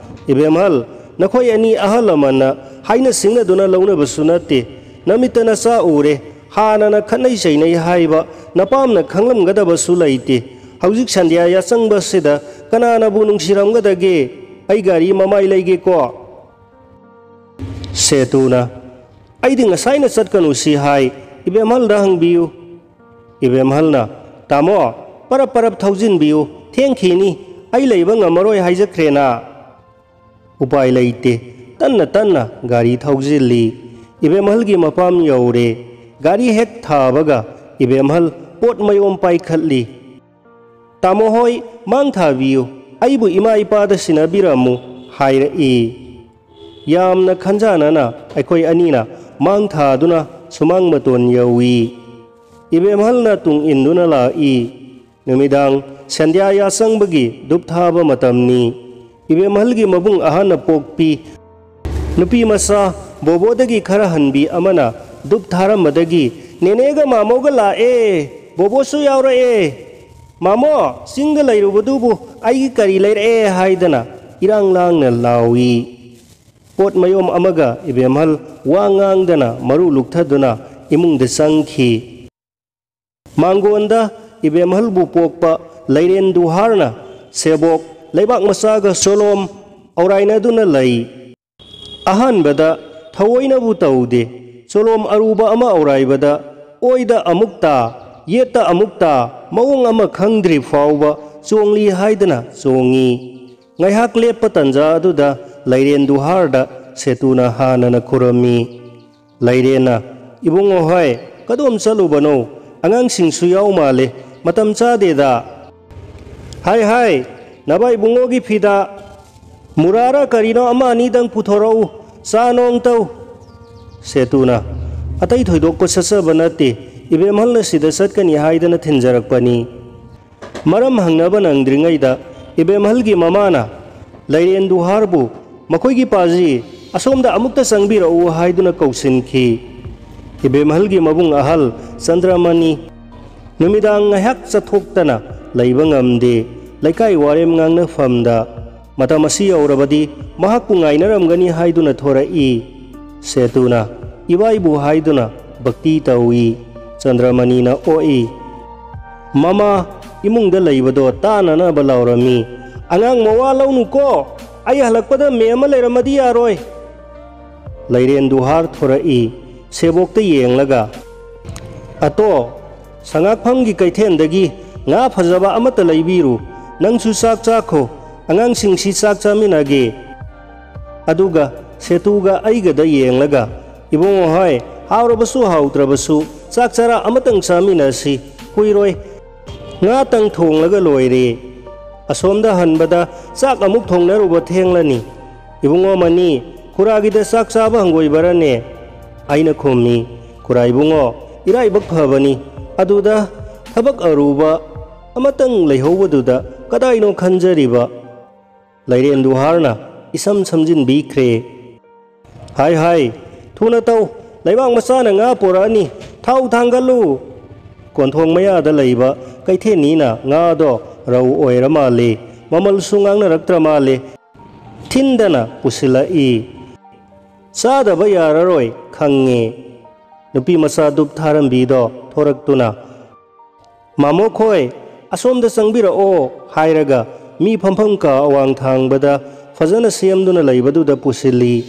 ꯏꯕꯦꯝꯍꯜ, ꯅꯈꯣꯏ ꯑꯅꯤ ꯑꯍꯜ ꯂꯃꯟꯅ ꯍꯥꯏꯅ ꯁꯤꯡꯅꯗꯨꯅ ꯂꯧꯅꯕꯁꯨ ꯅꯠꯇꯦ꯫ ꯅꯃꯤꯠꯇ ꯅꯆꯥ ꯎꯔꯦ, ꯍꯥꯟꯅꯅ ꯈꯠꯅꯩ ꯆꯩꯅꯩ ꯍꯥꯏꯕ ꯅꯄꯥꯝꯅ ꯈꯪꯂꯝꯒꯗꯕꯁꯨ ꯂꯩꯇꯦ꯫ ꯍꯧꯖꯤꯛ ꯁꯟꯙ꯭ꯌꯥ ꯌꯥꯆꯪꯕꯁꯤꯗ ꯀꯅꯥꯅꯕꯨ ꯅꯨꯡꯁꯤꯔꯝꯒꯗꯒꯦ? ꯑꯩ ꯒꯥꯔꯤ ꯃꯃꯥꯏ ꯂꯩꯒꯦꯀꯣ꯫" ꯁꯦꯇꯨꯅ, "ꯑꯩꯗꯤ ꯉꯁꯥꯏꯅ ꯆꯠꯀꯅꯨ ꯁꯤ ꯍꯥꯏ, ꯏꯕꯦꯝꯍꯜꯗ ꯍꯪꯕꯤꯌꯨ꯫" ꯏꯕꯦꯝꯍꯜꯅ, "ꯇꯥꯃꯣ, ꯄꯔꯞ ꯄꯔꯞ ꯊꯧꯖꯤꯟꯕꯤꯌꯨ, ꯊꯦꯡꯈꯤꯅꯤ, ꯑꯩ ꯂꯩꯕ ꯉꯝꯃꯔꯣꯏ ꯍꯥꯏꯖꯈ꯭ꯔꯦꯅ꯫" ꯎꯄꯥꯏ ꯂꯩꯇꯦ꯫ ꯇꯟꯅ ꯇꯟꯅ ꯒꯥꯔꯤ ꯊꯧꯖꯤꯜꯂꯤ꯫ ꯏꯕꯦꯝꯍꯜꯒꯤ ꯃꯄꯥꯝ ꯌꯧꯔꯦ꯫ ꯒꯥꯔꯤ ꯍꯦꯛ ꯊꯥꯕꯒ ꯏꯕꯦꯝꯍꯜ ꯄꯣꯠ ꯃꯌꯣꯝ ꯄꯥꯏꯈꯠꯂꯤ꯫ "ꯇꯥꯃꯣ ꯍꯣꯏ, ꯃꯥꯡ ꯊꯥꯕꯤꯌꯨ, ꯑꯩꯕꯨ ꯏꯃꯥ ꯏꯄꯥꯗ ꯁꯤꯟꯅꯕꯤꯔꯝꯃꯨ" ꯍꯥꯏꯔꯛꯏ꯫ ꯌꯥꯝꯅ ꯈꯟꯖꯥꯅꯅ ꯑꯩꯈꯣꯏ ꯑꯅꯤꯅ ꯃꯥꯡ ꯊꯥꯗꯨꯅ ꯁꯨꯃꯥꯡ ꯃꯇꯣꯟ ꯌꯧꯏ꯫ ꯏꯕꯦꯝꯍꯜꯅ ꯇꯨꯡ ꯏꯟꯗꯨꯅ ꯂꯥꯛꯏ꯫ ꯅꯨꯃꯤꯗꯥꯡ ꯁꯟꯙ꯭ꯌꯥ ꯌꯥꯆꯪꯕꯒꯤ ꯙꯨꯞ ꯊꯥꯕ ꯃꯇꯝꯅꯤ꯫ ꯏꯕꯦꯝꯍꯜꯒꯤ ꯃꯕꯨꯡ ꯑꯍꯟꯅ ꯄꯣꯛꯄꯤ ꯅꯨꯄꯤ ꯃꯆꯥ ꯕꯣꯕꯣꯗꯒꯤ ꯈꯔ ꯍꯟꯕꯤ ꯑꯃꯅ ꯙꯨꯞ ꯊꯥꯔꯝꯕꯗꯒꯤ, "ꯅꯦꯅꯦꯒ ꯃꯥꯃꯣꯒ ꯂꯥꯛꯑꯦ, ꯕꯣꯕꯣꯁꯨ ꯌꯥꯎꯔꯛꯑꯦ꯫ ꯃꯥꯃꯣ, ꯆꯤꯡꯗ ꯂꯩꯔꯨꯕꯗꯨꯕꯨ ꯑꯩꯒꯤ ꯀꯔꯤ ꯂꯩꯔꯛꯑꯦ?" ꯍꯥꯏꯗꯅ ꯏꯔꯥꯡ ꯂꯥꯡꯅ ꯂꯥꯎꯏ꯫ ꯄꯣꯠ ꯃꯌꯣꯝ ꯑꯃꯒ ꯏꯕꯦꯝꯍꯜ ꯋꯥ ꯉꯥꯡꯗꯅ ꯃꯔꯨ ꯂꯨꯛꯊꯗꯨꯅ ꯏꯃꯨꯡꯗ ꯆꯪꯈꯤ꯫ ꯃꯥꯡꯒꯣꯟꯗ ꯏꯕꯦꯝꯍꯜꯕꯨ ꯄꯣꯛꯄ ꯂꯩꯔꯦꯟ ꯗꯨꯍꯥꯔꯅ ꯁꯦꯕꯣꯛ, ꯂꯩꯕꯥꯛ ꯃꯆꯥꯒ ꯆꯣꯂꯣꯝ ꯑꯧꯔꯥꯏꯅꯗꯨꯅ ꯂꯩ꯫ ꯑꯍꯥꯟꯕꯗ ꯊꯑꯣꯏꯅꯕꯨ ꯇꯧꯗꯦ꯫ ꯆꯣꯂꯣꯝ ꯑꯔꯨꯕ ꯑꯃ ꯑꯧꯔꯥꯏꯕꯗ ꯑꯣꯏꯗ ꯑꯃꯨꯛ ꯇꯥ, ꯌꯦꯠꯇ ꯑꯃꯨꯛ ꯇꯥ, ꯃꯑꯣꯡ ꯑꯃ ꯈꯪꯗ꯭ꯔꯤ ꯐꯥꯎꯕ ꯆꯣꯡꯂꯤ ꯍꯥꯏꯗꯅ ꯆꯣꯡꯉꯤ꯫ ꯉꯥꯏꯍꯥꯛ ꯂꯦꯞꯄ ꯇꯟꯖꯥ ꯑꯗꯨꯗ ꯂꯩꯔꯦꯟ ꯗꯨꯍꯥꯔꯗ ꯁꯦꯇꯨꯅ ꯍꯥꯟꯅꯅ ꯈꯨꯔꯝꯃꯤ꯫ ꯂꯩꯔꯦꯟꯅ, "ꯏꯕꯨꯡꯉꯣ ꯍꯣꯏ, ꯀꯗꯣꯝ ꯆꯠꯂꯨꯕꯅꯣ? ꯑꯉꯥꯡꯁꯤꯡꯁꯨ ꯌꯥꯎ ꯃꯥꯜꯂꯦ, ꯃꯇꯝ ꯆꯥꯗꯦꯗ"꯫ "ꯍꯥꯏ ꯍꯥꯏ, ꯅꯕꯥ ꯏꯕꯨꯡꯉꯣꯒꯤ ꯐꯤꯗꯥ ꯃꯨꯔꯥꯔ ꯀꯔꯤꯅꯣ ꯑꯃ ꯑꯅꯤꯗꯪ ꯄꯨꯊꯣꯔꯛꯎ, ꯆꯥ ꯅꯣꯡ ꯇꯧ"꯫ ꯁꯦꯇꯨꯅ, "ꯑꯇꯩ ꯊꯣꯏꯗꯣꯛꯄ ꯆꯠꯆꯕ ꯅꯠꯇꯦ, ꯏꯕꯦꯝꯍꯜꯅ ꯁꯤꯗ ꯆꯠꯀꯅꯤ ꯍꯥꯏꯗꯅ ꯊꯤꯟꯖꯔꯛꯄꯅꯤ"꯫ ꯃꯔꯝ ꯍꯪꯅꯕ ꯅꯪꯗ꯭ꯔꯤꯉꯩꯗ ꯏꯕꯦꯝꯍꯜꯒꯤ ꯃꯃꯥꯅ ꯂꯩꯔꯦꯟ ꯗꯨꯍꯥꯔꯕꯨ "ꯃꯈꯣꯏꯒꯤ ꯄꯥꯖꯤ, ꯑꯁꯣꯝꯗ ꯑꯃꯨꯛꯇ ꯆꯪꯕꯤꯔꯛꯎ" ꯍꯥꯏꯗꯨꯅ ꯀꯧꯁꯤꯟꯈꯤ꯫ ꯏꯕꯦꯝꯍꯜꯒꯤ ꯃꯕꯨꯡ ꯑꯍꯜ ꯆꯟꯗ꯭ꯔꯃꯅꯤ ꯅꯨꯃꯤꯗꯥꯡ ꯉꯥꯏꯍꯥꯛ ꯆꯠꯊꯣꯛꯇꯅ ꯂꯩꯕ ꯉꯝꯗꯦ꯫ ꯂꯩꯀꯥꯏ ꯋꯥꯔꯦꯝ ꯉꯥꯡꯅꯐꯝꯗ ꯃꯇꯝ ꯑꯁꯤ ꯌꯧꯔꯕꯗꯤ ꯃꯍꯥꯛꯄꯨ ꯉꯥꯏꯅꯔꯝꯒꯅꯤ ꯍꯥꯏꯗꯨꯅ ꯊꯣꯔꯛꯏ꯫ ꯁꯦꯇꯨꯅ ꯏꯕꯥꯏꯕꯨ ꯍꯥꯏꯗꯨꯅ ꯚꯛꯇꯤ ꯇꯧꯏ꯫ ꯆꯟꯗ꯭ꯔꯃꯅꯤꯅ ꯑꯣꯛꯏ, "ꯃꯃꯥ, ꯏꯃꯨꯡꯗ ꯂꯩꯕꯗꯣ ꯇꯥꯅꯅꯕ ꯂꯥꯎꯔꯝꯃꯤ꯫ ꯑꯉꯥꯡ ꯃꯋꯥ ꯂꯧꯅꯨꯀꯣ, ꯑꯩ ꯍꯜꯂꯛꯄꯗ ꯃꯦꯝ ꯑꯃ ꯂꯩꯔꯝꯃꯗꯤ ꯌꯥꯔꯣꯏ"꯫ ꯂꯩꯔꯦꯟ ꯗꯨꯍꯥꯔ ꯊꯣꯔꯛꯏ꯫ ꯁꯦꯕꯣꯛꯇ ꯌꯦꯡꯂꯒ, "ꯑꯇꯣ, ꯁꯉꯥꯛꯐꯝꯒꯤ ꯀꯩꯊꯦꯜꯗꯒꯤ ꯉꯥ ꯐꯖꯕ ꯑꯃꯠꯇ ꯂꯩꯕꯤꯔꯨ꯫ ꯅꯪꯁꯨ ꯆꯥꯛ ꯆꯥꯈꯣ, ꯑꯉꯥꯡꯁꯤꯡꯁꯤ ꯆꯥꯛ ꯆꯥꯃꯤꯟꯅꯒꯦ"꯫ ꯑꯗꯨꯒ ꯁꯦꯇꯨꯒ ꯑꯩꯒꯗ ꯌꯦꯡꯂꯒ, "ꯏꯕꯨꯡꯉꯣ ꯍꯣꯏ, ꯍꯥꯎꯔꯕꯁꯨ ꯍꯥꯎꯇ꯭ꯔꯕꯁꯨ ꯆꯥꯛ ꯆꯔꯥ ꯑꯃꯇꯪ ꯆꯥꯃꯤꯟꯅꯁꯤ꯫ ꯀꯨꯏꯔꯣꯏ꯫ ꯉꯥꯇꯪ ꯊꯣꯡꯂꯒ ꯂꯣꯏꯔꯦ꯫ ꯑꯁꯣꯝꯗ ꯍꯟꯕꯗ ꯆꯥꯛ ꯑꯃꯨꯛ ꯊꯣꯡꯅꯔꯨꯕ ꯊꯦꯡꯂꯅꯤ꯫ "ꯏꯕꯨꯡꯉꯣ ꯃꯅꯤ, ꯈꯨꯔꯥꯒꯤꯗ ꯆꯥꯛ ꯆꯥꯕ ꯍꯪꯒꯣꯏꯕꯔꯅꯦ?" ꯑꯩꯅ ꯈꯨꯝꯃꯤ, "ꯈꯨꯔꯥ ꯏꯕꯨꯡꯉꯣ, ꯏꯔꯥꯏꯕꯛ ꯐꯕꯅꯤ꯫ ꯑꯗꯨꯗ ꯊꯕꯛ ꯑꯔꯨꯕ ꯑꯃꯇꯪ ꯂꯩꯍꯧꯕꯗꯨꯗ ꯀꯗꯥꯏꯅꯣ ꯈꯟꯖꯔꯤꯕ?" ꯂꯩꯔꯦꯟ ꯗꯨꯍꯥꯔꯅ ꯏꯁꯝ ꯁꯝꯖꯤꯟꯕꯤꯈ꯭ꯔꯦ꯫ "ꯍꯥꯏ ꯍꯥꯏ, ꯊꯨꯅ ꯇꯧ, ꯂꯩꯕꯥꯛ ꯃꯆꯥꯅ ꯉꯥ ꯄꯨꯔꯛꯑꯅꯤ, ꯊꯥꯎ ꯊꯥꯡꯒꯠꯂꯨ!" ꯀꯣꯟꯊꯣꯡ ꯃꯌꯥꯗ ꯂꯩꯕ ꯀꯩꯊꯦꯟꯅꯤꯅ ꯉꯥꯗꯣ ꯔꯧ ꯑꯣꯏꯔ ꯃꯥꯜꯂꯦ, ꯃꯃꯜꯁꯨ ꯉꯥꯡꯅꯔꯛꯇ꯭ꯔ ꯃꯥꯜꯂꯦ꯫ ꯊꯤꯟꯗꯅ ꯄꯨꯁꯤꯜꯂꯛꯏ꯫ "ꯆꯥꯗꯕ ꯌꯥꯔꯔꯣꯏ ꯈꯪꯉꯦ"꯫ ꯅꯨꯄꯤ ꯃꯆꯥ ꯗꯨꯞ ꯊꯥꯔꯝꯕꯤꯗꯣ ꯊꯣꯔꯛꯇꯨꯅ, "ꯃꯥꯃꯣ ꯈꯣꯏ, ꯑꯁꯣꯝꯗ ꯆꯪꯕꯤꯔꯛꯑꯣ" ꯍꯥꯏꯔꯒ ꯃꯤ ꯐꯝꯐꯝ ꯀꯥ ꯑꯋꯥꯡ ꯊꯥꯡꯕꯗ ꯐꯖꯅ ꯁꯦꯝꯗꯨꯅ ꯂꯩꯕꯗꯨꯗ ꯄꯨꯁꯤꯜꯂꯤ꯫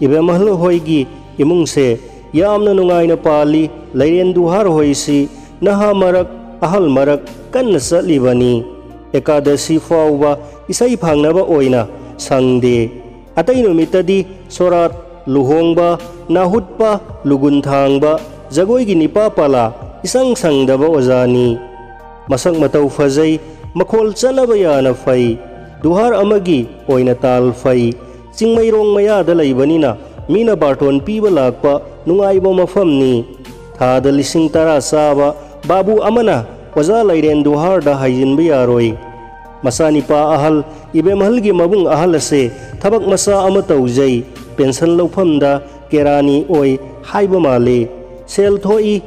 ꯏꯕꯦꯝꯍꯜ ꯍꯣꯏꯒꯤ ꯏꯃꯨꯡꯁꯦ ꯌꯥꯝꯅ ꯅꯨꯡꯉꯥꯏꯅ ꯄꯥꯜꯂꯤ꯫ ꯂꯩꯔꯦꯟ ꯗꯨꯍꯥꯔ ꯍꯣꯏꯁꯤ ꯅꯍꯥ ꯃꯔꯛ, ꯑꯍꯜ ꯃꯔꯛ ꯀꯟꯅ ꯆꯠꯂꯤꯕꯅꯤ꯫ ꯑꯦꯀꯥꯗꯁꯤ ꯐꯥꯎꯕ ꯏꯁꯩ ꯐꯪꯅꯕ ꯑꯣꯏꯅ ꯁꯪꯗꯦ꯫ ꯑꯇꯩ ꯅꯨꯃꯤꯠꯇꯗꯤ ꯁꯣꯔꯥꯠ, ꯂꯨꯍꯣꯡꯕ, ꯅꯥꯍꯨꯠꯄ, ꯂꯨꯒꯨꯟ ꯊꯥꯡꯕ, ꯖꯒꯣꯏꯒꯤ ꯅꯤꯄꯥ ꯄꯥꯂꯥ ꯏꯁꯪ ꯁꯪꯗꯕ ꯑꯣꯖꯥꯅꯤ꯫ ꯃꯁꯛ ꯃꯇꯧ ꯐꯖꯩ, ꯃꯈꯣꯜ ꯆꯠꯅꯕ ꯌꯥꯅ ꯐꯩ, ꯗꯨꯍꯥꯔ ꯑꯃꯒꯤ ꯑꯣꯏꯅ ꯇꯥꯜ ꯐꯩ꯫ ꯆꯤꯡꯃꯩꯔꯣꯡ ꯃꯌꯥꯗ ꯂꯩꯕꯅꯤꯅ ꯃꯤꯅ ꯕꯥꯔꯇꯣꯟ ꯄꯤꯕ ꯂꯥꯛꯄ ꯅꯨꯡꯉꯥꯏꯕ ꯃꯐꯝꯅꯤ꯫ ꯊꯥꯗ ꯂꯤꯁꯤꯡ ꯇꯔꯥ ꯆꯥꯕ ꯕꯥꯕꯨ ꯑꯃꯅ ꯑꯣꯖꯥ ꯂꯩꯔꯦꯟ ꯗꯨꯍꯥꯔꯗ ꯍꯥꯏꯖꯤꯟꯕ ꯌꯥꯔꯣꯏ꯫ ꯃꯆꯥꯅꯤꯄꯥ ꯑꯍꯜ ꯏꯕꯦꯝꯍꯜꯒꯤ ꯃꯕꯨꯡ ꯑꯍꯜ ꯑꯁꯦ ꯊꯕꯛ ꯃꯆꯥ ꯑꯃ ꯇꯧꯖꯩ, ꯄꯦꯟꯁꯟ ꯂꯧꯐꯝꯗ ꯀꯦꯔꯥꯅꯤ ꯑꯣꯏ ꯍꯥꯏꯕ ꯃꯥꯜꯂꯤ꯫ ꯁꯦꯜ ꯊꯣꯛꯏ꯫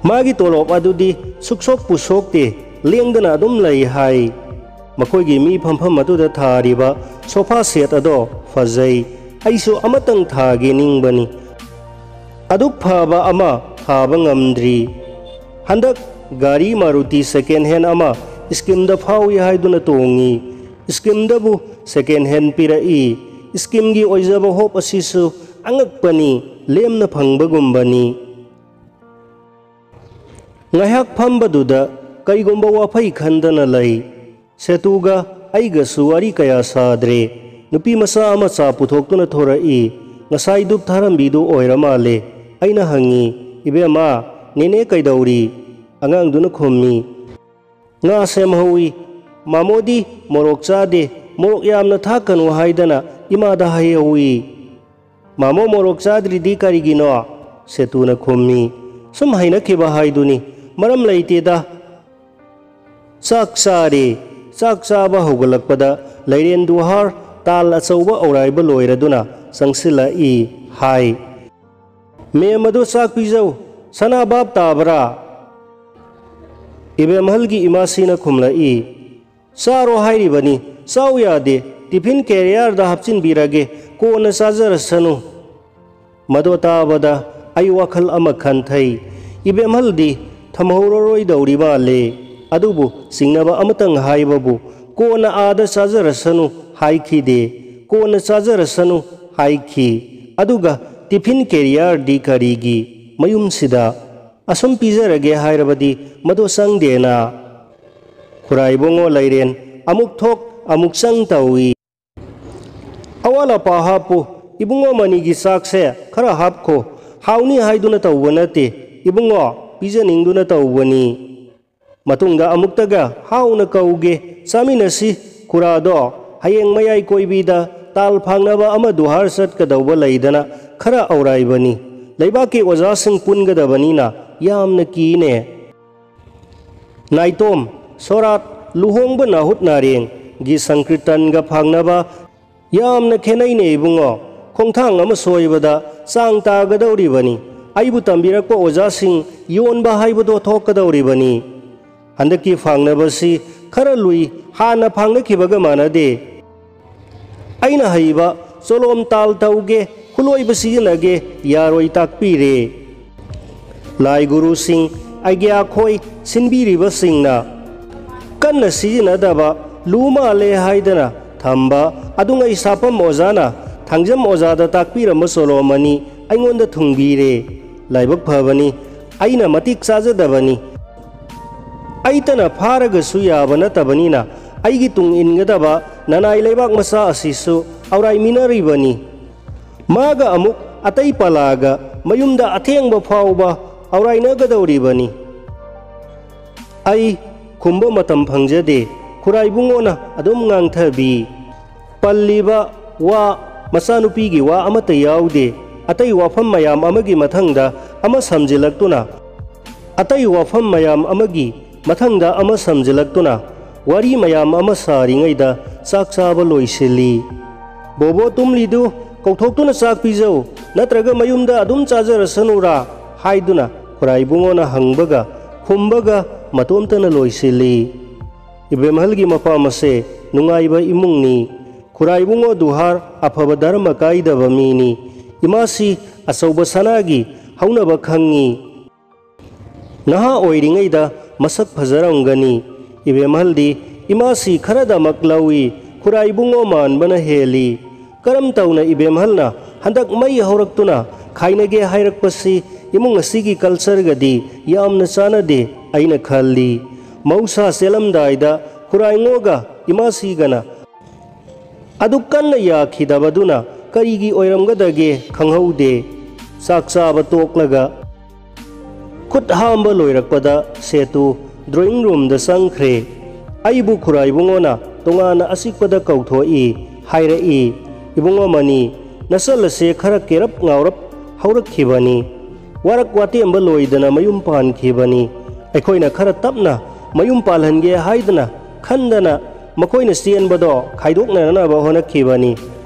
ꯃꯥꯒꯤ ꯇꯣꯂꯣꯞ ꯑꯗꯨꯗꯤ ꯁꯨꯛꯁꯣꯛꯄꯨ ꯁꯣꯛꯇꯦ, ꯂꯦꯡꯗꯅ ꯑꯗꯨꯝ ꯂꯩ ꯍꯥꯏ꯫ ꯃꯈꯣꯏꯒꯤ ꯃꯤ ꯐꯝꯐꯝ ꯑꯗꯨꯗ ꯊꯥꯔꯤꯕ ꯁꯣꯐꯥ ꯁꯦꯠ ꯑꯗꯣ ꯐꯖꯩ꯫ ꯑꯩꯁꯨ ꯑꯃꯇꯪ ꯊꯥꯒꯦ ꯅꯤꯡꯕꯅꯤ꯫ ꯑꯗꯨꯛ ꯐꯕ ꯑꯃ ꯊꯥꯕ ꯉꯝꯗ꯭ꯔꯤ꯫ ꯍꯟꯗꯛ ꯒꯥꯔꯤ ꯃꯥꯔꯨꯇꯤ ꯁꯦꯀꯦꯟ ꯍꯦꯟ ꯑꯃ ꯁ꯭ꯀꯤꯝꯗ ꯐꯥꯎꯏ ꯍꯥꯏꯗꯨꯅ ꯇꯣꯡꯉꯤ꯫ ꯁ꯭ꯀꯤꯝꯗꯕꯨ ꯁꯦꯀꯦꯟ ꯍꯦꯟ ꯄꯤꯔꯛꯏ꯫ ꯁ꯭ꯀꯤꯝꯒꯤ ꯑꯣꯏꯖꯕ ꯍꯣꯞ ꯑꯁꯤꯁꯨ ꯑꯉꯛꯄꯅꯤ, ꯂꯦꯝꯅ ꯐꯪꯕꯒꯨꯝꯕꯅꯤ꯫ ꯉꯥꯏꯍꯥꯛ ꯐꯝꯕꯗꯨꯗ ꯀꯔꯤꯒꯨꯝꯕ ꯋꯥꯐꯩ ꯈꯟꯗꯅ ꯂꯩ꯫ ꯁꯦꯇꯨꯒ ꯑꯩꯒꯁꯨ ꯋꯥꯔꯤ ꯀꯌꯥ ꯁꯥꯗ꯭ꯔꯦ꯫ ꯅꯨꯄꯤ ꯃꯆꯥ ꯑꯃ ꯆꯥ ꯄꯨꯊꯣꯛꯇꯨꯅ ꯊꯣꯔꯛꯏ꯫ ꯉꯁꯥꯏ ꯗꯨꯞ ꯊꯥꯔꯝꯕꯤꯗꯨ ꯑꯣꯏꯔ ꯃꯥꯜꯂꯦ꯫ ꯑꯩꯅ ꯍꯪꯉꯤ, "ꯏꯕꯦꯝꯃ, ꯅꯦꯅꯦ ꯀꯩꯗꯧꯔꯤ?" ꯑꯉꯥꯡꯗꯨꯅ ꯈꯨꯝꯃꯤ, "ꯉꯥ ꯁꯦꯝꯍꯧꯏ꯫ ꯃꯥꯃꯣꯗꯤ ꯃꯣꯔꯣꯛ ꯆꯥꯗꯦ, ꯃꯣꯔꯣꯛ ꯌꯥꯝꯅ ꯊꯥꯛꯀꯅꯨ ꯍꯥꯏꯗꯅ ꯏꯃꯥꯗ ꯍꯥꯏꯍꯧꯏ꯫" "ꯃꯥꯃꯣ ꯃꯣꯔꯣꯛ ꯆꯥꯗ꯭ꯔꯤꯗꯤ ꯀꯔꯤꯒꯤꯅꯣ?" ꯁꯦꯇꯨꯅ ꯈꯨꯝꯃꯤ꯫ "ꯁꯨꯝ ꯍꯩꯅꯈꯤꯕ ꯍꯥꯏꯗꯨꯅꯤ, ꯃꯔꯝ ꯂꯩꯇꯦꯗ꯫" ꯆꯥꯛ ꯆꯥꯔꯦ꯫ ꯆꯥꯛ ꯆꯥꯕ ꯍꯧꯒꯠꯂꯛꯄꯗ ꯂꯩꯔꯦꯟ ꯗꯨꯍꯥꯔ ꯇꯥꯜ ꯑꯆꯧꯕ ꯑꯧꯔꯥꯏꯕ ꯂꯣꯏꯔꯗꯨꯅ ꯆꯪꯁꯤꯜꯂꯛꯏ ꯍꯥꯏ꯫ "ꯃꯦꯝ ꯑꯗꯨ ꯆꯥꯛ ꯄꯤꯖꯧ, ꯁꯅꯥ ꯚꯥꯞ ꯇꯥꯕ꯭ꯔꯥ?" ꯏꯕꯦꯝꯍꯜꯒꯤ ꯏꯃꯥꯁꯤꯅ ꯈꯨꯝꯂꯛꯏ, "ꯆꯥꯔꯣ ꯍꯥꯏꯔꯤꯕꯅꯤ, ꯆꯥꯎ ꯌꯥꯗꯦ, ꯇꯤꯐꯤꯟ ꯀꯦꯔꯤꯌꯔꯗ ꯍꯥꯞꯆꯤꯟꯕꯤꯔꯒꯦ, ꯀꯣꯟꯅ ꯆꯥꯖꯔꯁꯅꯨ꯫" ꯃꯗꯨ ꯇꯥꯕꯗ ꯑꯩ ꯋꯥꯈꯜ ꯑꯃ ꯈꯟꯊꯩ꯫ ꯏꯕꯦꯝꯍꯜꯗꯤ ꯊꯝꯍꯧꯔꯔꯣꯏꯗꯧꯔꯤ ꯃꯥꯜꯂꯦ꯫ ꯑꯗꯨꯕꯨ ꯆꯤꯡꯅꯕ ꯑꯃꯇꯪ ꯍꯥꯏꯕꯕꯨ, "ꯀꯣꯟꯅ ꯑꯥꯗ ꯆꯥꯖꯔꯁꯅꯨ" ꯍꯥꯏꯈꯤꯗꯦ, "ꯀꯣꯟꯅ ꯆꯥꯖꯔꯁꯅꯨ" ꯍꯥꯏꯈꯤ꯫ ꯑꯗꯨꯒ ꯇꯤꯐꯤꯟ ꯀꯦꯔꯤꯌꯔꯗꯤ ꯀꯔꯤꯒꯤ? ꯃꯌꯨꯝꯁꯤꯗ ꯑꯁꯨꯝ ꯄꯤꯖꯔꯒꯦ ꯍꯥꯏꯔꯕꯗꯤ ꯃꯗꯨ ꯆꯪꯗꯦꯅ꯫ ꯈꯨꯔꯥꯏꯕꯨꯡꯉꯣ ꯂꯩꯔꯦꯟ ꯑꯃꯨꯛ ꯊꯣꯛ ꯑꯃꯨꯛ ꯆꯪ ꯇꯧꯏ꯫ "ꯑꯋꯥꯠ ꯑꯄꯥ ꯍꯥꯞꯄꯨ꯫ ꯏꯕꯨꯡꯉꯣ ꯃꯅꯤꯒꯤ ꯆꯥꯛꯁꯦ ꯈꯔ ꯍꯥꯞꯈꯣ꯫ ꯍꯥꯎꯅꯤ ꯍꯥꯏꯗꯨꯅ ꯇꯧꯕ ꯅꯠꯇꯦ, ꯏꯕꯨꯡꯉꯣ, ꯄꯤꯖꯅꯤꯡꯗꯨꯅ ꯇꯧꯕꯅꯤ꯫" ꯃꯇꯨꯡꯗ ꯑꯃꯨꯛꯇꯒ ꯍꯥꯎꯅ ꯀꯧꯒꯦ, ꯆꯥꯃꯤꯟꯅꯁꯤ꯫ ꯈꯨꯔꯥꯗꯣ ꯍꯌꯦꯡ ꯃꯌꯥꯏ ꯀꯣꯏꯕꯤꯗ ꯇꯥꯜ ꯐꯥꯡꯅꯕ ꯑꯃ ꯗꯨꯍꯥꯔ ꯆꯠꯀꯗꯧꯕ ꯂꯩꯗꯅ ꯈꯔ ꯑꯧꯔꯥꯏꯕꯅꯤ꯫ ꯂꯩꯕꯥꯛꯀꯤ ꯑꯣꯖꯥꯁꯤꯡ ꯄꯨꯟꯒꯗꯕꯅꯤꯅ ꯌꯥꯝꯅ ꯀꯤꯅꯦ꯫ ꯅꯥꯏꯇꯣꯝ, ꯁꯣꯔꯥꯠ, ꯂꯨꯍꯣꯡꯕ ꯅꯥꯍꯨꯠ ꯅꯥꯔꯦꯡꯒꯤ ꯁꯪꯀ꯭ꯔꯤꯇꯟꯒ ꯐꯥꯡꯅꯕ ꯌꯥꯝꯅ ꯈꯦꯠꯅꯩꯅꯦ ꯏꯕꯨꯡꯉꯣ꯫ ꯈꯣꯡꯊꯥꯡ ꯑꯃ ꯁꯣꯏꯕꯗ ꯆꯥꯡ ꯇꯥꯒꯗꯧꯔꯤꯕꯅꯤ꯫ ꯑꯩꯕꯨ ꯇꯝꯕꯤꯔꯛꯄ ꯑꯣꯖꯥꯁꯤꯡ ꯌꯣꯟꯕ ꯍꯥꯏꯕꯗꯣ ꯊꯣꯛꯀꯗꯧꯔꯤꯕꯅꯤ꯫ ꯍꯟꯗꯛꯀꯤ ꯐꯥꯡꯅꯕꯁꯤ ꯈꯔ ꯂꯨꯏ, ꯍꯥꯟꯅ ꯐꯥꯡꯅꯈꯤꯕꯒ ꯃꯥꯟꯅꯗꯦ꯫ ꯑꯩꯅ ꯍꯩꯕ ꯆꯣꯂꯣꯝ ꯇꯥꯜ ꯇꯧꯒꯦ, ꯈꯨꯠꯂꯣꯏꯕ ꯁꯤꯖꯤꯟꯅꯒꯦ ꯌꯥꯔꯣꯏ ꯇꯥꯛꯄꯤꯔꯦ꯫ ꯂꯥꯏ ꯒꯨꯔꯨꯁꯤꯡ, ꯑꯩꯒ꯭ꯌꯥꯈꯣꯏ ꯁꯤꯟꯕꯤꯔꯤꯕꯁꯤꯡꯅ ꯀꯟꯅ ꯁꯤꯖꯤꯟꯅꯗꯕ, ꯂꯨ ꯃꯥꯜꯂꯦ ꯍꯥꯏꯗꯅ ꯊꯝꯕ ꯑꯗꯨꯉꯩ ꯁꯥꯐꯝ ꯑꯣꯖꯥꯅ ꯊꯥꯡꯖꯝ ꯑꯣꯖꯥꯗ ꯇꯥꯛꯄꯤꯔꯝꯕ ꯆꯣꯂꯣꯝ ꯑꯅꯤ ꯑꯩꯉꯣꯟꯗ ꯊꯨꯡꯕꯤꯔꯦ꯫ ꯂꯥꯏꯕꯛ ꯐꯕꯅꯤ, ꯑꯩꯅ ꯃꯇꯤꯛ ꯆꯥꯖꯗꯕꯅꯤ꯫ ꯑꯩꯇꯅ ꯐꯥꯔꯒꯁꯨ ꯌꯥꯕ ꯅꯠꯇꯕꯅꯤꯅ ꯑꯩꯒꯤ ꯇꯨꯡ ꯏꯟꯒꯗꯕ ꯅꯅꯥꯏ ꯂꯩꯕꯥꯛ ꯃꯆꯥ ꯑꯁꯤꯁꯨ ꯑꯧꯔꯥꯏꯃꯤꯟꯅꯔꯤꯕꯅꯤ꯫ ꯃꯥꯒ ꯑꯃꯨꯛ ꯑꯇꯩ ꯄꯂꯥꯒ ꯃꯌꯨꯝꯗ ꯑꯊꯦꯡꯕ ꯐꯥꯎꯕ ꯑꯧꯔꯥꯏꯅꯒꯗꯧꯔꯤꯕꯅꯤ꯫ ꯑꯩ ꯈꯨꯝꯕ ꯃꯇꯝ ꯐꯪꯖꯗꯦ꯫ ꯈꯨꯔꯥꯏꯕꯨꯡꯉꯣꯅ ꯑꯗꯨꯝ ꯉꯥꯡꯊꯕꯤ꯫ ꯄꯜꯂꯤꯕ ꯋꯥ, ꯃꯆꯥꯅꯨꯄꯤꯒꯤ ꯋꯥ ꯑꯃꯠꯇ ꯌꯥꯎꯗꯦ꯫ ꯑꯇꯩ ꯋꯥꯐꯝ ꯃꯌꯥꯝ ꯑꯃꯒꯤ ꯃꯊꯪꯗ ꯑꯃ ꯁꯝꯖꯤꯜꯂꯛꯇꯨꯅ, ꯑꯇꯩ ꯋꯥꯐꯝ ꯃꯌꯥꯝ ꯑꯃꯒꯤ ꯃꯊꯪꯗ ꯑꯃ ꯁꯝꯖꯤꯜꯂꯛꯇꯨꯅ, ꯋꯥꯔꯤ ꯃꯌꯥꯝ ꯑꯃ ꯁꯥꯔꯤꯉꯩꯗ ꯆꯥꯛ ꯆꯥꯕ ꯂꯣꯏꯁꯤꯜꯂꯤ꯫ "ꯕꯣꯕꯣ ꯇꯨꯝꯂꯤꯗꯨ ꯀꯧꯊꯣꯛꯇꯨꯅ ꯆꯥꯛ ꯄꯤꯖꯧ, ꯅꯠꯇ꯭ꯔꯒ ꯃꯌꯨꯝꯗ ꯑꯗꯨꯝ ꯆꯥꯖꯔꯁꯅꯨꯔꯥ?" ꯍꯥꯏꯗꯨꯅ ꯈꯨꯔꯥꯏꯕꯨꯡꯉꯣꯅ ꯍꯪꯕꯒ ꯈꯨꯝꯕꯒ ꯃꯇꯣꯝꯇꯅ ꯂꯣꯏꯁꯤꯜꯂꯤ꯫ ꯏꯕꯦꯝꯍꯜꯒꯤ ꯃꯄꯥꯝ ꯑꯁꯦ ꯅꯨꯡꯉꯥꯏꯕ ꯏꯃꯨꯡꯅꯤ꯫ ꯈꯨꯔꯥꯏꯕꯨꯡꯉꯣ ꯗꯨꯍꯥꯔ ꯑꯐꯕ ꯙꯔꯃ ꯀꯥꯏꯗꯕ ꯃꯤꯅꯤ꯫ ꯏꯃꯥꯁꯤ ꯑꯆꯧꯕ ꯁꯅꯥꯒꯤ ꯍꯧꯅꯕ ꯈꯪꯉꯤ꯫ ꯅꯍꯥ ꯑꯣꯏꯔꯤꯉꯩꯗ ꯃꯁꯛ ꯐꯖꯔꯝꯒꯅꯤ꯫ ꯏꯕꯦꯝꯍꯜꯗꯤ ꯏꯃꯥꯁꯤ ꯈꯔꯗꯃꯛ ꯂꯧꯏ꯫ ꯈꯨꯔꯥꯏꯕꯨꯡꯉꯣ ꯃꯥꯟꯕꯅ ꯍꯦꯜꯂꯤ꯫ ꯀꯔꯝ ꯇꯧꯅ ꯏꯕꯦꯝꯍꯜꯅ ꯍꯟꯗꯛ ꯃꯩ ꯍꯧꯔꯛꯇꯨꯅ ꯈꯥꯏꯅꯒꯦ ꯍꯥꯏꯔꯛꯄꯁꯤ ꯏꯃꯨꯡ ꯑꯁꯤꯒꯤ ꯀꯜꯆꯔꯒꯗꯤ ꯌꯥꯝꯅ ꯆꯥꯟꯅꯗꯦ ꯑꯩꯅ ꯈꯜꯂꯤ꯫ ꯃꯍꯧꯁꯥ ꯆꯦꯜꯂꯝꯗꯥꯏꯗ ꯈꯨꯔꯥꯏꯉꯣꯒ ꯏꯃꯥꯁꯤꯒꯅ ꯑꯗꯨꯛ ꯀꯟꯅ ꯌꯥꯈꯤꯗꯕꯗꯨꯅ ꯀꯔꯤꯒꯤ ꯑꯣꯏꯔꯝꯒꯗꯒꯦ ꯈꯪꯍꯧꯗꯦ꯫ ꯆꯥꯛ ꯆꯥꯕ ꯇꯣꯛꯂꯒ ꯈꯨꯠ ꯍꯥꯝꯕ ꯂꯣꯏꯔꯛꯄꯗ ꯁꯦꯇꯨ ꯗ꯭ꯔꯣꯌꯤꯡ ꯔꯨꯝꯗ ꯆꯪꯈ꯭ꯔꯦ꯫ ꯑꯩꯕꯨ ꯈꯨꯔꯥꯏꯕꯨꯡꯉꯣꯅ ꯇꯣꯉꯥꯟꯅ ꯑꯆꯤꯛꯄꯗ ꯀꯧꯊꯣꯛꯏ꯫ ꯍꯥꯏꯔꯛꯏ, "ꯏꯕꯨꯡꯉꯣ ꯃꯅꯤ, ꯅꯆꯜ ꯑꯁꯦ ꯈꯔ ꯀꯦꯔꯞ ꯉꯥꯎꯔꯞ ꯍꯧꯔꯛꯈꯤꯕꯅꯤ꯫ ꯋꯥꯔꯛ ꯋꯥꯇꯦꯝꯕ ꯂꯣꯏꯗꯅ ꯃꯌꯨꯝ ꯄꯥꯟꯈꯤꯕꯅꯤ꯫ ꯑꯩꯈꯣꯏꯅ ꯈꯔ ꯇꯞꯅ ꯃꯌꯨꯝ ꯄꯥꯜꯍꯟꯒꯦ ꯍꯥꯏꯗꯅ ꯈꯟꯗꯅ ꯃꯈꯣꯏꯅ ꯆꯦꯟꯕꯗꯣ ꯈꯥꯏꯗꯣꯛꯅꯅꯕ ꯍꯣꯠꯅꯈꯤꯕꯅꯤ꯫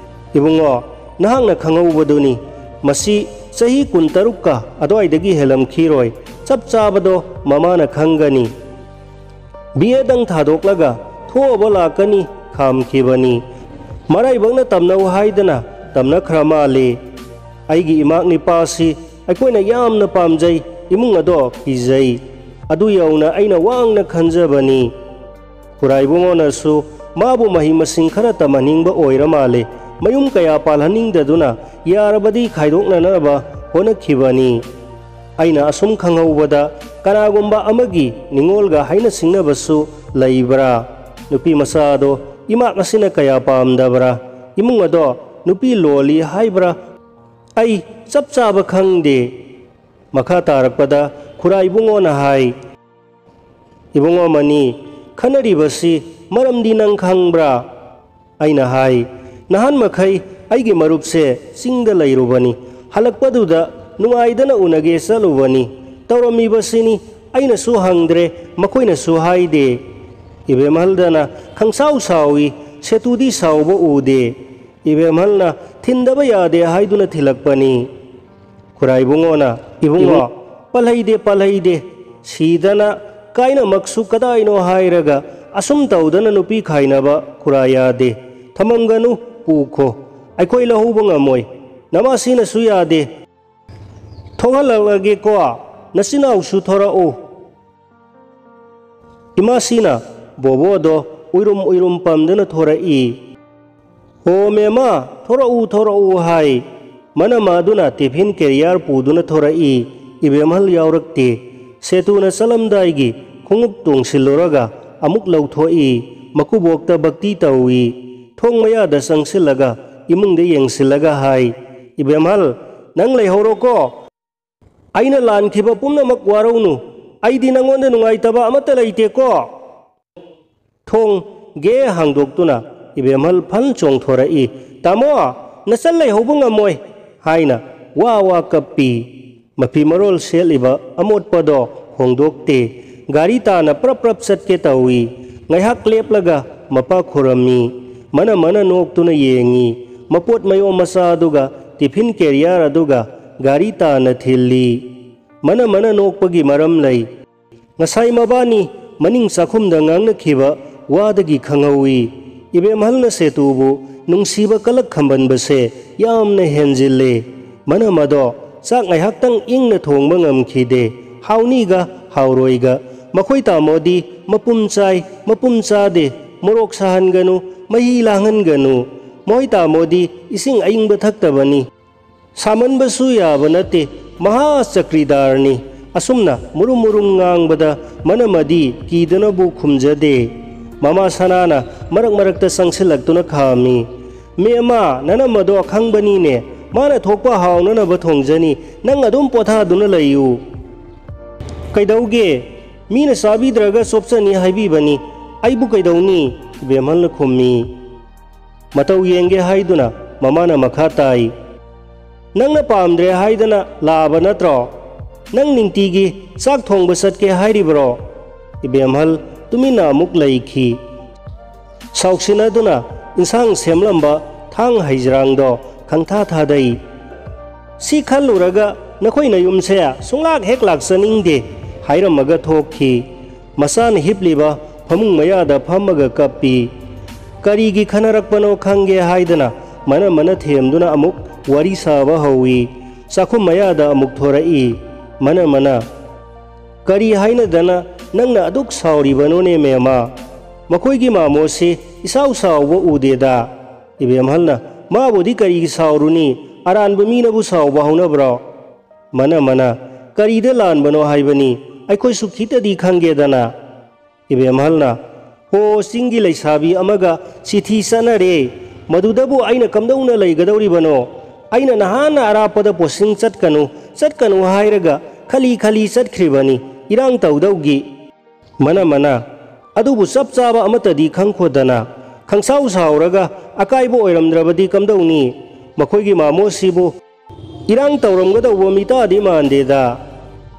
ꯏꯕꯨꯡꯉꯣ, ꯅꯍꯥꯛꯅ ꯈꯪꯍꯧꯕꯗꯨꯅꯤ, ꯃꯁꯤ ꯆꯍꯤ ꯀꯨꯟꯇꯔꯨꯛꯀ ꯑꯗꯨꯋꯥꯏꯗꯒꯤ ꯍꯦꯜꯂꯝꯈꯤꯔꯣꯏ꯫ ꯆꯞ ꯆꯥꯕꯗꯣ ꯃꯃꯥꯅ ꯈꯪꯒꯅꯤ꯫ ꯕꯤ ꯑꯦꯗꯪ ꯊꯥꯗꯣꯛꯂꯒ ꯊꯣꯛꯑꯕ ꯂꯥꯛꯀꯅꯤ ꯈꯥꯝꯈꯤꯕꯅꯤ꯫ ꯃꯔꯥꯏꯕꯛꯅ ꯇꯝꯅꯧ ꯍꯥꯏꯗꯅ ꯇꯝꯅꯈ꯭ꯔ ꯃꯥꯜꯂꯤ꯫ ꯑꯩꯒꯤ ꯏꯃꯥꯛ ꯅꯤꯄꯥꯁꯤ ꯑꯩꯈꯣꯏꯅ ꯌꯥꯝꯅ ꯄꯥꯝꯖꯩ, ꯏꯃꯨꯡ ꯑꯗꯣ ꯀꯤꯖꯩ꯫ ꯑꯗꯨ ꯌꯧꯅ ꯑꯩꯅ ꯋꯥꯡꯅ ꯈꯟꯖꯕꯅꯤ꯫" ꯈꯨꯔꯥꯏꯕꯨꯡꯉꯣꯅꯁꯨ ꯃꯥꯕꯨ ꯃꯍꯩ ꯃꯁꯤꯡ ꯈꯔ ꯇꯝꯍꯟꯅꯤꯡꯕ ꯑꯣꯏꯔ ꯃꯥꯜꯂꯦ꯫ ꯃꯌꯨꯝ ꯀꯌꯥ ꯄꯥꯜꯍꯟꯅꯤꯡꯗꯗꯨꯅ ꯌꯥꯔꯕꯗꯤ ꯈꯥꯏꯗꯣꯛꯅꯅꯕ ꯍꯣꯠꯅꯈꯤꯕꯅꯤ꯫ ꯑꯩꯅ ꯑꯁꯨꯝ ꯈꯪꯍꯧꯕꯗ ꯀꯅꯥꯒꯨꯝꯕ ꯑꯃꯒꯤ ꯅꯤꯡꯉꯣꯜꯒ ꯍꯥꯏꯅ ꯁꯤꯡꯅꯕꯁꯨ ꯂꯩꯕ꯭ꯔꯥ? ꯅꯨꯄꯤ ꯃꯆꯥ ꯑꯗꯣ ꯏꯃꯥꯛ ꯑꯁꯤꯅ ꯀꯌꯥ ꯄꯥꯝꯗꯕ꯭ꯔꯥ? ꯏꯃꯨꯡ ꯑꯗꯣ ꯅꯨꯄꯤ ꯂꯣꯜꯂꯤ ꯍꯥꯏꯕ꯭ꯔꯥ? "ꯑꯩ ꯆꯞ ꯆꯥꯕ ꯈꯪꯗꯦ꯫" ꯃꯈꯥ ꯇꯥꯔꯛꯄꯗ ꯈꯨꯔꯥ ꯏꯕꯨꯡꯉꯣꯅ ꯍꯥꯏ, "ꯏꯕꯨꯡꯉꯣ ꯃꯅꯤ, ꯈꯟꯅꯔꯤꯕꯁꯤ ꯃꯔꯝꯗꯤ ꯅꯪ ꯈꯪꯕ꯭ꯔꯥ?" ꯑꯩꯅ ꯍꯥꯏ, "ꯅꯍꯥꯟ ꯃꯈꯩ ꯑꯩꯒꯤ ꯃꯔꯨꯞꯁꯦ ꯆꯤꯡꯗ ꯂꯩꯔꯨꯕꯅꯤ꯫ ꯍꯜꯂꯛꯄꯗꯨꯗ ꯅꯨꯡꯉꯥꯏꯗꯅ ꯎꯅꯒꯦ ꯆꯠꯂꯨꯕꯅꯤ꯫ ꯇꯧꯔꯝꯃꯤꯕꯁꯤꯅꯤ ꯑꯩꯅꯁꯨ ꯍꯪꯗ꯭ꯔꯦ, ꯃꯈꯣꯏꯅꯁꯨ ꯍꯥꯏꯗꯦ꯫" ꯏꯕꯦꯝꯍꯜꯗꯅ ꯈꯪꯁꯥꯎ ꯁꯥꯎꯏ, ꯁꯦꯇꯨꯗꯤ ꯁꯥꯎꯕ ꯎꯗꯦ꯫ ꯏꯕꯦꯝꯍꯜꯅ ꯊꯤꯟꯗꯕ ꯌꯥꯗꯦ ꯍꯥꯏꯗꯨꯅ ꯊꯤꯜꯂꯛꯄꯅꯤ꯫ ꯈꯨꯔꯥꯏꯕꯨꯡꯉꯣꯅ, "ꯏꯕꯨꯡꯉꯣ, ꯄꯜꯍꯩꯗꯦ, ꯄꯜꯍꯩꯗꯦ꯫ ꯁꯤꯗꯅ ꯀꯥꯏꯅꯃꯛꯁꯨ ꯀꯗꯥꯏꯅꯣ ꯍꯥꯏꯔꯒ ꯑꯁꯨꯝ ꯇꯧꯗꯅ ꯅꯨꯄꯤ ꯈꯥꯏꯅꯕ ꯈꯨꯔꯥ ꯌꯥꯗꯦ꯫ ꯊꯃꯝꯒꯅꯨ, ꯄꯨꯈꯣ꯫ ꯑꯩꯈꯣꯏ ꯂꯧꯍꯧꯕ ꯉꯝꯃꯣꯏ꯫ ꯅꯃꯥꯁꯤꯅꯁꯨ ꯌꯥꯗꯦ꯫ ꯊꯣꯛꯍꯜꯂꯛꯂꯒꯦꯀꯣ, ꯅꯆꯤꯟꯅꯥꯎꯁꯨ ꯊꯣꯔꯛꯎ꯫" ꯏꯃꯥꯁꯤꯅ ꯕꯣꯕꯣꯗꯣ ꯎꯏꯔꯨꯝ ꯎꯏꯔꯨꯝ ꯄꯝꯗꯨꯅ ꯊꯣꯔꯛꯏ꯫ "ꯑꯣ ꯃꯦꯃꯥ, ꯊꯣꯔꯛꯎ, ꯊꯣꯔꯛꯎ" ꯍꯥꯏ꯫ ꯃꯅꯝ ꯑꯗꯨꯅ ꯇꯤꯐꯤꯟ ꯀꯦꯔꯤꯌꯥꯔ ꯄꯨꯗꯨꯅ ꯊꯣꯔꯛꯏ꯫ ꯏꯕꯦꯝꯍꯜ ꯌꯥꯎꯔꯛꯇꯦ꯫ ꯁꯦꯇꯨꯅ ꯆꯠꯂꯝꯗꯥꯏꯒꯤ ꯈꯣꯡꯎꯞ ꯇꯣꯡꯁꯤꯜꯂꯨꯔꯒ ꯑꯃꯨꯛ ꯂꯧꯊꯣꯛꯏ꯫ ꯃꯀꯨꯕꯣꯛꯇ ꯚꯛꯇꯤ ꯇꯧꯏ꯫ ꯊꯣꯡ ꯃꯌꯥꯗ ꯆꯪꯁꯤꯜꯂꯒ ꯏꯃꯨꯡꯗ ꯌꯦꯡꯁꯤꯜꯂꯒ ꯍꯥꯏ, "ꯏꯕꯦꯝꯍꯜ, ꯅꯪ ꯂꯩꯍꯧꯔꯣꯀꯣ꯫ ꯑꯩꯅ ꯂꯥꯟꯈꯤꯕ ꯄꯨꯝꯅꯃꯛ ꯋꯥꯔꯧꯅꯨ꯫ ꯑꯩꯗꯤ ꯅꯪꯉꯣꯟꯗ ꯅꯨꯡꯉꯥꯏꯇꯕ ꯑꯃꯠꯇ ꯂꯩꯇꯦꯀꯣ꯫" ꯊꯣꯡ ꯒꯦ ꯍꯥꯡꯗꯣꯛꯇꯨꯅ ꯏꯕꯦꯝꯍꯜ ꯐꯟ ꯆꯣꯡꯊꯣꯔꯛꯏ꯫ "ꯇꯥꯃꯣ, ꯅꯆꯟ ꯂꯩꯍꯧꯕ ꯉꯝꯃꯣꯏ" ꯍꯥꯏꯅ ꯋꯥ ꯋꯥ ꯀꯞꯄꯤ꯫ ꯃꯐꯤ ꯃꯔꯣꯜ ꯁꯦꯠꯂꯤꯕ ꯑꯃꯣꯠꯄꯗꯣ ꯍꯣꯡꯗꯣꯛꯇꯦ꯫ ꯒꯥꯔꯤ ꯇꯥꯅ ꯄ꯭ꯔꯞ ꯄ꯭ꯔꯞ ꯆꯠꯀꯦ ꯇꯧꯏ꯫ ꯉꯥꯏꯍꯥꯛ ꯂꯦꯞꯂꯒ ꯃꯄꯥ ꯈꯨꯔꯝꯃꯤ꯫ ꯃꯅ ꯃꯅ ꯅꯣꯛꯇꯨꯅ ꯌꯦꯡꯉꯤ꯫ ꯃꯄꯣꯠ ꯃꯌꯣꯝ ꯃꯆꯥ ꯑꯗꯨꯒ ꯇꯤꯐꯤꯟ ꯀꯦꯔꯤꯌꯥꯔ ꯑꯗꯨꯒ ꯒꯥꯔꯤ ꯇꯥꯅ ꯊꯤꯜꯂꯤ꯫ ꯃꯅ ꯃꯅ ꯅꯣꯛꯄꯒꯤ ꯃꯔꯝ ꯂꯩ꯫ ꯉꯁꯥꯏ ꯃꯕꯥꯅꯤ ꯃꯅꯤꯡ ꯆꯥꯛꯈꯨꯝꯗ ꯉꯥꯡꯅꯈꯤꯕ ꯋꯥꯗꯒꯤ ꯈꯪꯍꯧꯏ꯫ ꯏꯕꯦꯝꯍꯜꯅ ꯁꯦꯇꯨꯕꯨ ꯅꯨꯡꯁꯤꯕ ꯀꯂꯛ ꯈꯝꯕꯟꯕꯁꯦ ꯌꯥꯝꯅ ꯍꯦꯟꯖꯤꯜꯂꯦ꯫ ꯃꯅꯝ ꯑꯗꯣ ꯆꯥꯛ ꯉꯥꯏꯍꯥꯛꯇꯪ ꯏꯪꯅ ꯊꯣꯡꯕ ꯉꯝꯈꯤꯗꯦ꯫ ꯍꯥꯎꯅꯤꯒ ꯍꯥꯎꯔꯣꯏꯒ꯫ ꯃꯈꯣꯏ ꯇꯥꯃꯣꯗꯤ ꯃꯄꯨꯝ ꯆꯥꯏ, ꯃꯄꯨꯝ ꯆꯥꯗꯦ, ꯃꯣꯔꯣꯛ ꯁꯥꯍꯟꯒꯅꯨ, ꯃꯍꯤ ꯂꯥꯡꯍꯟꯒꯅꯨ꯫ ꯃꯣꯏ ꯇꯥꯃꯣꯗꯤ ꯏꯁꯤꯡ ꯑꯏꯪꯕ ꯊꯛꯇꯕꯅꯤ꯫ ꯁꯥꯃꯟꯕꯁꯨ ꯌꯥꯕ ꯅꯠꯇꯦ, ꯃꯍꯥ ꯆꯀ꯭ꯔꯤꯗꯥꯔꯅꯤ꯫ ꯑꯁꯨꯝꯅ ꯃꯨꯔꯨꯝ ꯃꯨꯔꯨꯝ ꯉꯥꯡꯕꯗ ꯃꯅꯝ ꯑꯗꯤ ꯀꯤꯗꯅꯕꯨ ꯈꯨꯝꯖꯗꯦ꯫ ꯃꯃꯥ ꯁꯅꯥꯅ ꯃꯔꯛ ꯃꯔꯛꯇ ꯆꯪꯁꯤꯜꯂꯛꯇꯨꯅ ꯈꯥꯝꯃꯤ꯫ "ꯃꯦꯃꯥ, ꯅꯅꯝ ꯑꯗꯣ ꯑꯈꯪꯕꯅꯤꯅꯦ, ꯃꯥꯅ ꯊꯣꯛꯄ ꯍꯥꯎꯅꯅꯕ ꯊꯣꯡꯖꯅꯤ꯫ ꯅꯪ ꯑꯗꯨꯝ ꯄꯣꯊꯥꯗꯨꯅ ꯂꯩꯌꯨ꯫ ꯀꯩꯗꯧꯒꯦ? ꯃꯤꯅ ꯆꯥꯕꯤꯗ꯭ꯔꯒ ꯆꯣꯞꯆꯅꯤ ꯍꯥꯏꯕꯤꯕꯅꯤ꯫ ꯑꯩꯕꯨ ꯀꯩꯗꯧꯅꯤ?" ꯏꯕꯦꯝꯍꯜꯅ ꯈꯨꯝꯃꯤ꯫ ꯃꯇꯧ ꯌꯦꯡꯒꯦ ꯍꯥꯏꯗꯨꯅ ꯃꯃꯥꯅ ꯃꯈꯥ ꯇꯥꯏ, "ꯅꯪꯅ ꯄꯥꯝꯗ꯭ꯔꯦ ꯍꯥꯏꯗꯅ ꯂꯥꯛꯑꯕ ꯅꯠꯇ꯭ꯔꯣ? ꯅꯪ ꯅꯤꯡꯇꯤꯒꯤ ꯆꯥꯛ ꯊꯣꯡꯕ ꯆꯠꯀꯦ ꯍꯥꯏꯔꯤꯕ꯭ꯔꯣ?" ꯏꯕꯦꯝꯍꯜ ꯇꯨꯃꯤꯟꯅ ꯑꯃꯨꯛ ꯂꯩꯈꯤ꯫ ꯁꯥꯎꯁꯤꯟꯅꯗꯨꯅ ꯏꯟꯁꯥꯡ ꯁꯦꯝꯂꯝꯕ ꯊꯥꯡ ꯍꯩꯖ꯭ꯔꯥꯡꯗꯣ ꯈꯪꯊꯥ ꯊꯥꯗꯩ꯫ "ꯁꯤ ꯈꯜꯂꯨꯔꯒ ꯅꯈꯣꯏ ꯅꯌꯨꯝꯁꯦ ꯁꯨꯡꯂꯥꯛ ꯍꯦꯛ ꯂꯥꯛꯆꯅꯤꯡꯗꯦ," ꯍꯥꯏꯔꯝꯃꯒ ꯊꯣꯛꯈꯤ꯫ ꯃꯆꯥꯅ ꯍꯤꯞꯂꯤꯕ ꯐꯃꯨꯡ ꯃꯌꯥꯗ ꯐꯝꯃꯒ ꯀꯞꯄꯤ꯫ ꯀꯔꯤꯒꯤ ꯈꯟꯅꯔꯛꯄꯅꯣ ꯈꯪꯒꯦ ꯍꯥꯏꯗꯅ ꯃꯅ ꯃꯅ ꯊꯦꯝꯗꯨꯅ ꯑꯃꯨꯛ ꯋꯥꯔꯤ ꯁꯥꯕ ꯍꯧꯏ꯫ ꯆꯥꯛꯈꯨꯝ ꯃꯌꯥꯗ ꯑꯃꯨꯛ ꯊꯣꯔꯛꯏ꯫ ꯃꯅ ꯃꯅ, "ꯀꯔꯤ ꯍꯥꯏꯅꯗꯅ ꯅꯪꯅ ꯑꯗꯨꯛ ꯁꯥꯎꯔꯤꯕꯅꯣꯅꯦ ꯃꯦꯃ? ꯃꯈꯣꯏꯒꯤ ꯃꯥꯃꯣꯁꯤ ꯏꯁꯥꯎ ꯁꯥꯎꯕ ꯎꯗꯦꯗ?" ꯏꯕꯦꯝꯍꯜꯅ, "ꯃꯥꯕꯨꯗꯤ ꯀꯔꯤꯒꯤ ꯁꯥꯎꯔꯨꯅꯤ? ꯑꯔꯥꯟꯕ ꯃꯤꯅꯕꯨ ꯁꯥꯎꯕ ꯍꯧꯅꯕ꯭ꯔꯣ?" ꯃꯅ ꯃꯅ, "ꯀꯔꯤꯗ ꯂꯥꯟꯕꯅꯣ ꯍꯥꯏꯕꯅꯤ? ꯑꯩꯈꯣꯏꯁꯨ ꯈꯤꯇꯗꯤ ꯈꯪꯒꯦꯗꯅ?" ꯏꯕꯦꯝꯍꯜꯅ, "ꯍꯣ, ꯆꯤꯡꯒꯤ ꯂꯩꯁꯥꯕꯤ ꯑꯃꯒ ꯆꯤꯊꯤ ꯆꯠꯅꯔꯦ꯫ ꯃꯗꯨꯗꯕꯨ ꯑꯩꯅ ꯀꯝꯗꯧꯅ ꯂꯩꯒꯗꯧꯔꯤꯕꯅꯣ? ꯑꯩꯅ ꯅꯍꯥꯟꯅ ꯑꯔꯥꯞꯄꯗ ꯄꯣꯁꯇꯤꯡ ꯆꯠꯀꯅꯨ, ꯆꯠꯀꯅꯨ ꯍꯥꯏꯔꯒ ꯈꯂꯤ ꯈꯂꯤ ꯆꯠꯈ꯭ꯔꯤꯕꯅꯤ, ꯏꯔꯥꯡ ꯇꯧꯗꯧꯒꯤ꯫" ꯃꯅ ꯃꯅ, "ꯑꯗꯨꯕꯨ ꯆꯞ ꯆꯥꯕ ꯑꯃꯠꯇꯗꯤ ꯈꯪꯈꯣꯗꯅ꯫ ꯈꯪꯁꯥꯎ ꯁꯥꯎꯔꯒ ꯑꯀꯥꯏꯕ ꯑꯣꯏꯔꯝꯗ꯭ꯔꯕꯗꯤ ꯀꯝꯗꯧꯅꯤ? ꯃꯈꯣꯏꯒꯤ ꯃꯥꯃꯣꯁꯤꯕꯨ ꯏꯔꯥꯡ ꯇꯧꯔꯝꯒꯗꯧꯕ ꯃꯤꯇꯥꯗꯤ ꯃꯥꯟꯗꯦꯗ꯫"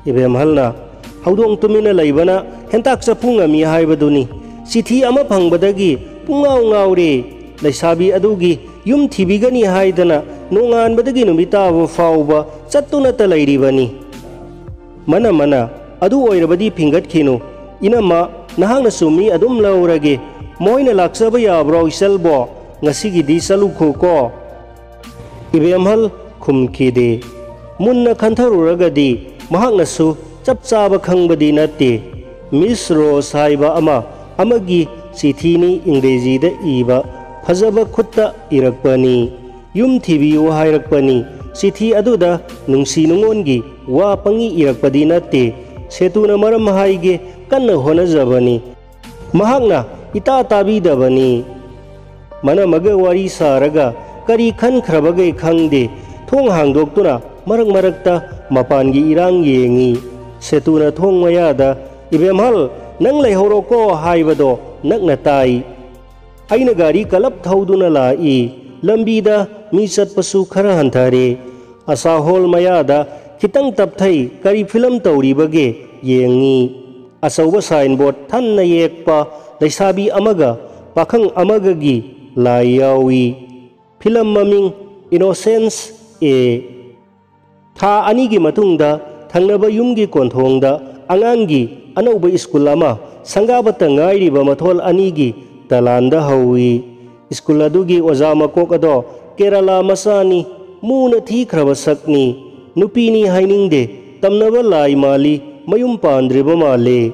ꯏꯕꯦꯝꯍꯜꯅ, "ꯍꯧꯗꯣꯡ ꯇꯨꯃꯤꯟꯅ ꯂꯩꯕꯅ ꯍꯦꯟꯇꯥꯛ ꯆꯐꯨ ꯉꯝꯃꯤ ꯍꯥꯏꯕꯗꯨꯅꯤ꯫ ꯆꯤꯊꯤ ꯑꯃ ꯐꯪꯕꯗꯒꯤ ꯄꯨꯡꯉꯥꯎ ꯉꯥꯎꯔꯦ꯫ ꯂꯩꯁꯥꯕꯤ ꯑꯗꯨꯒꯤ ꯌꯨꯝ ꯊꯤꯕꯤꯒꯅꯤ ꯍꯥꯏꯗꯅ ꯅꯣꯡꯉꯥꯟꯕꯗꯒꯤ ꯅꯨꯃꯤꯠ ꯇꯥꯕ ꯐꯥꯎꯕ ꯆꯠꯇꯨꯅꯇ ꯂꯩꯔꯤꯕꯅꯤ꯫" ꯃꯅ ꯃꯅ, "ꯑꯗꯨ ꯑꯣꯏꯔꯕꯗꯤ ꯐꯤꯡꯒꯠꯈꯤꯅꯨ꯫ ꯏꯅꯝꯃ, ꯅꯍꯥꯛꯅꯁꯨ ꯃꯤ ꯑꯗꯨꯝ ꯂꯧꯔꯒꯦ꯫ ꯃꯈꯣꯏꯅ ꯂꯥꯛꯆꯕ ꯌꯥꯕ꯭ꯔꯣ ꯏꯆꯜꯕꯣ? ꯉꯁꯤꯒꯤꯗꯤ ꯆꯠꯂꯨꯈꯣꯀꯣ꯫" ꯏꯕꯦꯝꯍꯜ ꯈꯨꯝꯈꯤꯗꯦ꯫ ꯃꯨꯟꯅ ꯈꯟꯊꯔꯨꯔꯒꯗꯤ ꯃꯍꯥꯛꯅꯁꯨ ꯆꯞ ꯆꯥꯕ ꯈꯪꯕꯗꯤ ꯅꯠꯇꯦ꯫ ꯃꯤꯁ ꯔꯣꯁ ꯍꯥꯏꯕ ꯑꯃ ꯑꯃꯒꯤ ꯆꯤꯊꯤꯅꯤ, ꯏꯪꯒ꯭ꯔꯦꯖꯤꯗ ꯏꯕ, ꯐꯖꯕ ꯈꯨꯠꯇ ꯏꯔꯛꯄꯅꯤ꯫ ꯌꯨꯝ ꯊꯤꯕꯤꯌꯨ ꯍꯥꯏꯔꯛꯄꯅꯤ꯫ ꯆꯤꯊꯤ ꯑꯗꯨꯗ ꯅꯨꯡꯁꯤ ꯅꯨꯡꯉꯣꯟꯒꯤ ꯋꯥ ꯄꯪꯏ ꯏꯔꯛꯄꯗꯤ ꯅꯠꯇꯦ꯫ ꯁꯦꯇꯨꯅ ꯃꯔꯝ ꯍꯥꯏꯒꯦ ꯀꯟꯅ ꯍꯣꯠꯅꯖꯕꯅꯤ꯫ ꯃꯍꯥꯛꯅ ꯏꯇꯥ ꯇꯥꯕꯤꯗꯕꯅꯤ꯫ ꯃꯅꯝꯃꯒ ꯋꯥꯔꯤ ꯁꯥꯔꯒ ꯀꯔꯤ ꯈꯟꯈ꯭ꯔꯕꯒꯦ ꯈꯪꯗꯦ, ꯊꯣꯡ ꯍꯥꯡꯗꯣꯛꯇꯨꯅ ꯃꯔꯛ ꯃꯔꯛꯇ ꯃꯄꯥꯟꯒꯤ ꯏꯔꯥꯡ ꯌꯦꯡꯉꯤ꯫ ꯁꯦꯇꯨꯅ ꯊꯣꯡ ꯃꯌꯥꯗ, "ꯏꯕꯦꯝꯍꯜ, ꯅꯪ ꯂꯩꯍꯧꯔꯣꯀꯣ" ꯍꯥꯏꯕꯗꯣ ꯅꯛꯅ ꯇꯥꯏ꯫ ꯑꯩꯅ ꯒꯥꯔꯤ ꯀꯂꯞ ꯊꯧꯗꯨꯅ ꯂꯥꯛꯏ꯫ ꯂꯝꯕꯤꯗ ꯃꯤ ꯆꯠꯄꯁꯨ ꯈꯔ ꯍꯟꯊꯔꯦ꯫ ꯑꯁꯥ ꯍꯣꯜ ꯃꯌꯥꯗ ꯈꯤꯇꯪ ꯇꯞꯊꯩ, ꯀꯔꯤ ꯐꯤꯂꯝ ꯇꯧꯔꯤꯕꯒꯦ ꯌꯦꯡꯉꯤ꯫ ꯑꯆꯧꯕ ꯁꯥꯏꯟꯕꯣꯔꯗ ꯊꯟꯅ ꯌꯦꯛꯄ ꯂꯩꯁꯥꯕꯤ ꯑꯃꯒ ꯄꯥꯈꯪ ꯑꯃꯒꯒꯤ ꯂꯥꯏ ꯌꯥꯎꯏ꯫ ꯐꯤꯂꯝ ꯃꯃꯤꯡ "ꯏꯅꯣꯁꯦꯟꯁ ꯑꯦ"꯫ ꯊꯥ ꯑꯅꯤꯒꯤ ꯃꯇꯨꯡꯗ ꯊꯪꯅꯕ ꯌꯨꯝꯒꯤ ꯀꯣꯟꯊꯣꯡꯗ ꯑꯉꯥꯡꯒꯤ ꯑꯅꯧꯕ ꯁ꯭ꯀꯨꯜ ꯑꯃ ꯁꯪꯒꯥꯕꯇ ꯉꯥꯏꯔꯤꯕ ꯃꯊꯣꯜ ꯑꯅꯤꯒꯤ ꯗꯂꯥꯟꯗ ꯍꯧꯏ꯫ ꯁ꯭ꯀꯨꯜ ꯑꯗꯨꯒꯤ ꯑꯣꯖꯥ ꯃꯀꯣꯛ ꯑꯗꯣ ꯀꯦꯔꯂꯥ ꯃꯆꯥꯅꯤ, ꯃꯨꯅ ꯊꯤꯈ꯭ꯔꯕ ꯁꯛꯅꯤ, ꯅꯨꯄꯤꯅꯤ ꯍꯥꯏꯅꯤꯡꯗꯦ, ꯇꯝꯅꯕ ꯂꯥꯏ ꯃꯥꯜꯂꯤ, ꯃꯌꯨꯝ ꯄꯥꯟꯗ꯭ꯔꯤꯕ ꯃꯥꯜꯂꯦ꯫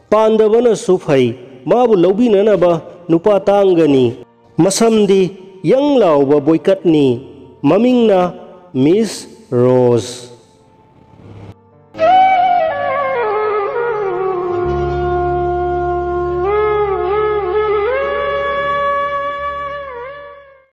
ꯄꯥꯟꯗꯕꯅꯁꯨ ꯐꯩ, ꯃꯥꯕꯨ ꯂꯧꯕꯤꯅꯅꯕ ꯅꯨꯄꯥ ꯇꯥꯡꯒꯅꯤ꯫ ꯃꯁꯝꯗꯤ ꯌꯪ ꯂꯥꯎꯕ ꯕꯣꯏꯀꯠꯅꯤ꯫ ꯃꯃꯤꯡꯅ ꯃꯤꯁ ꯔꯣꯖ꯫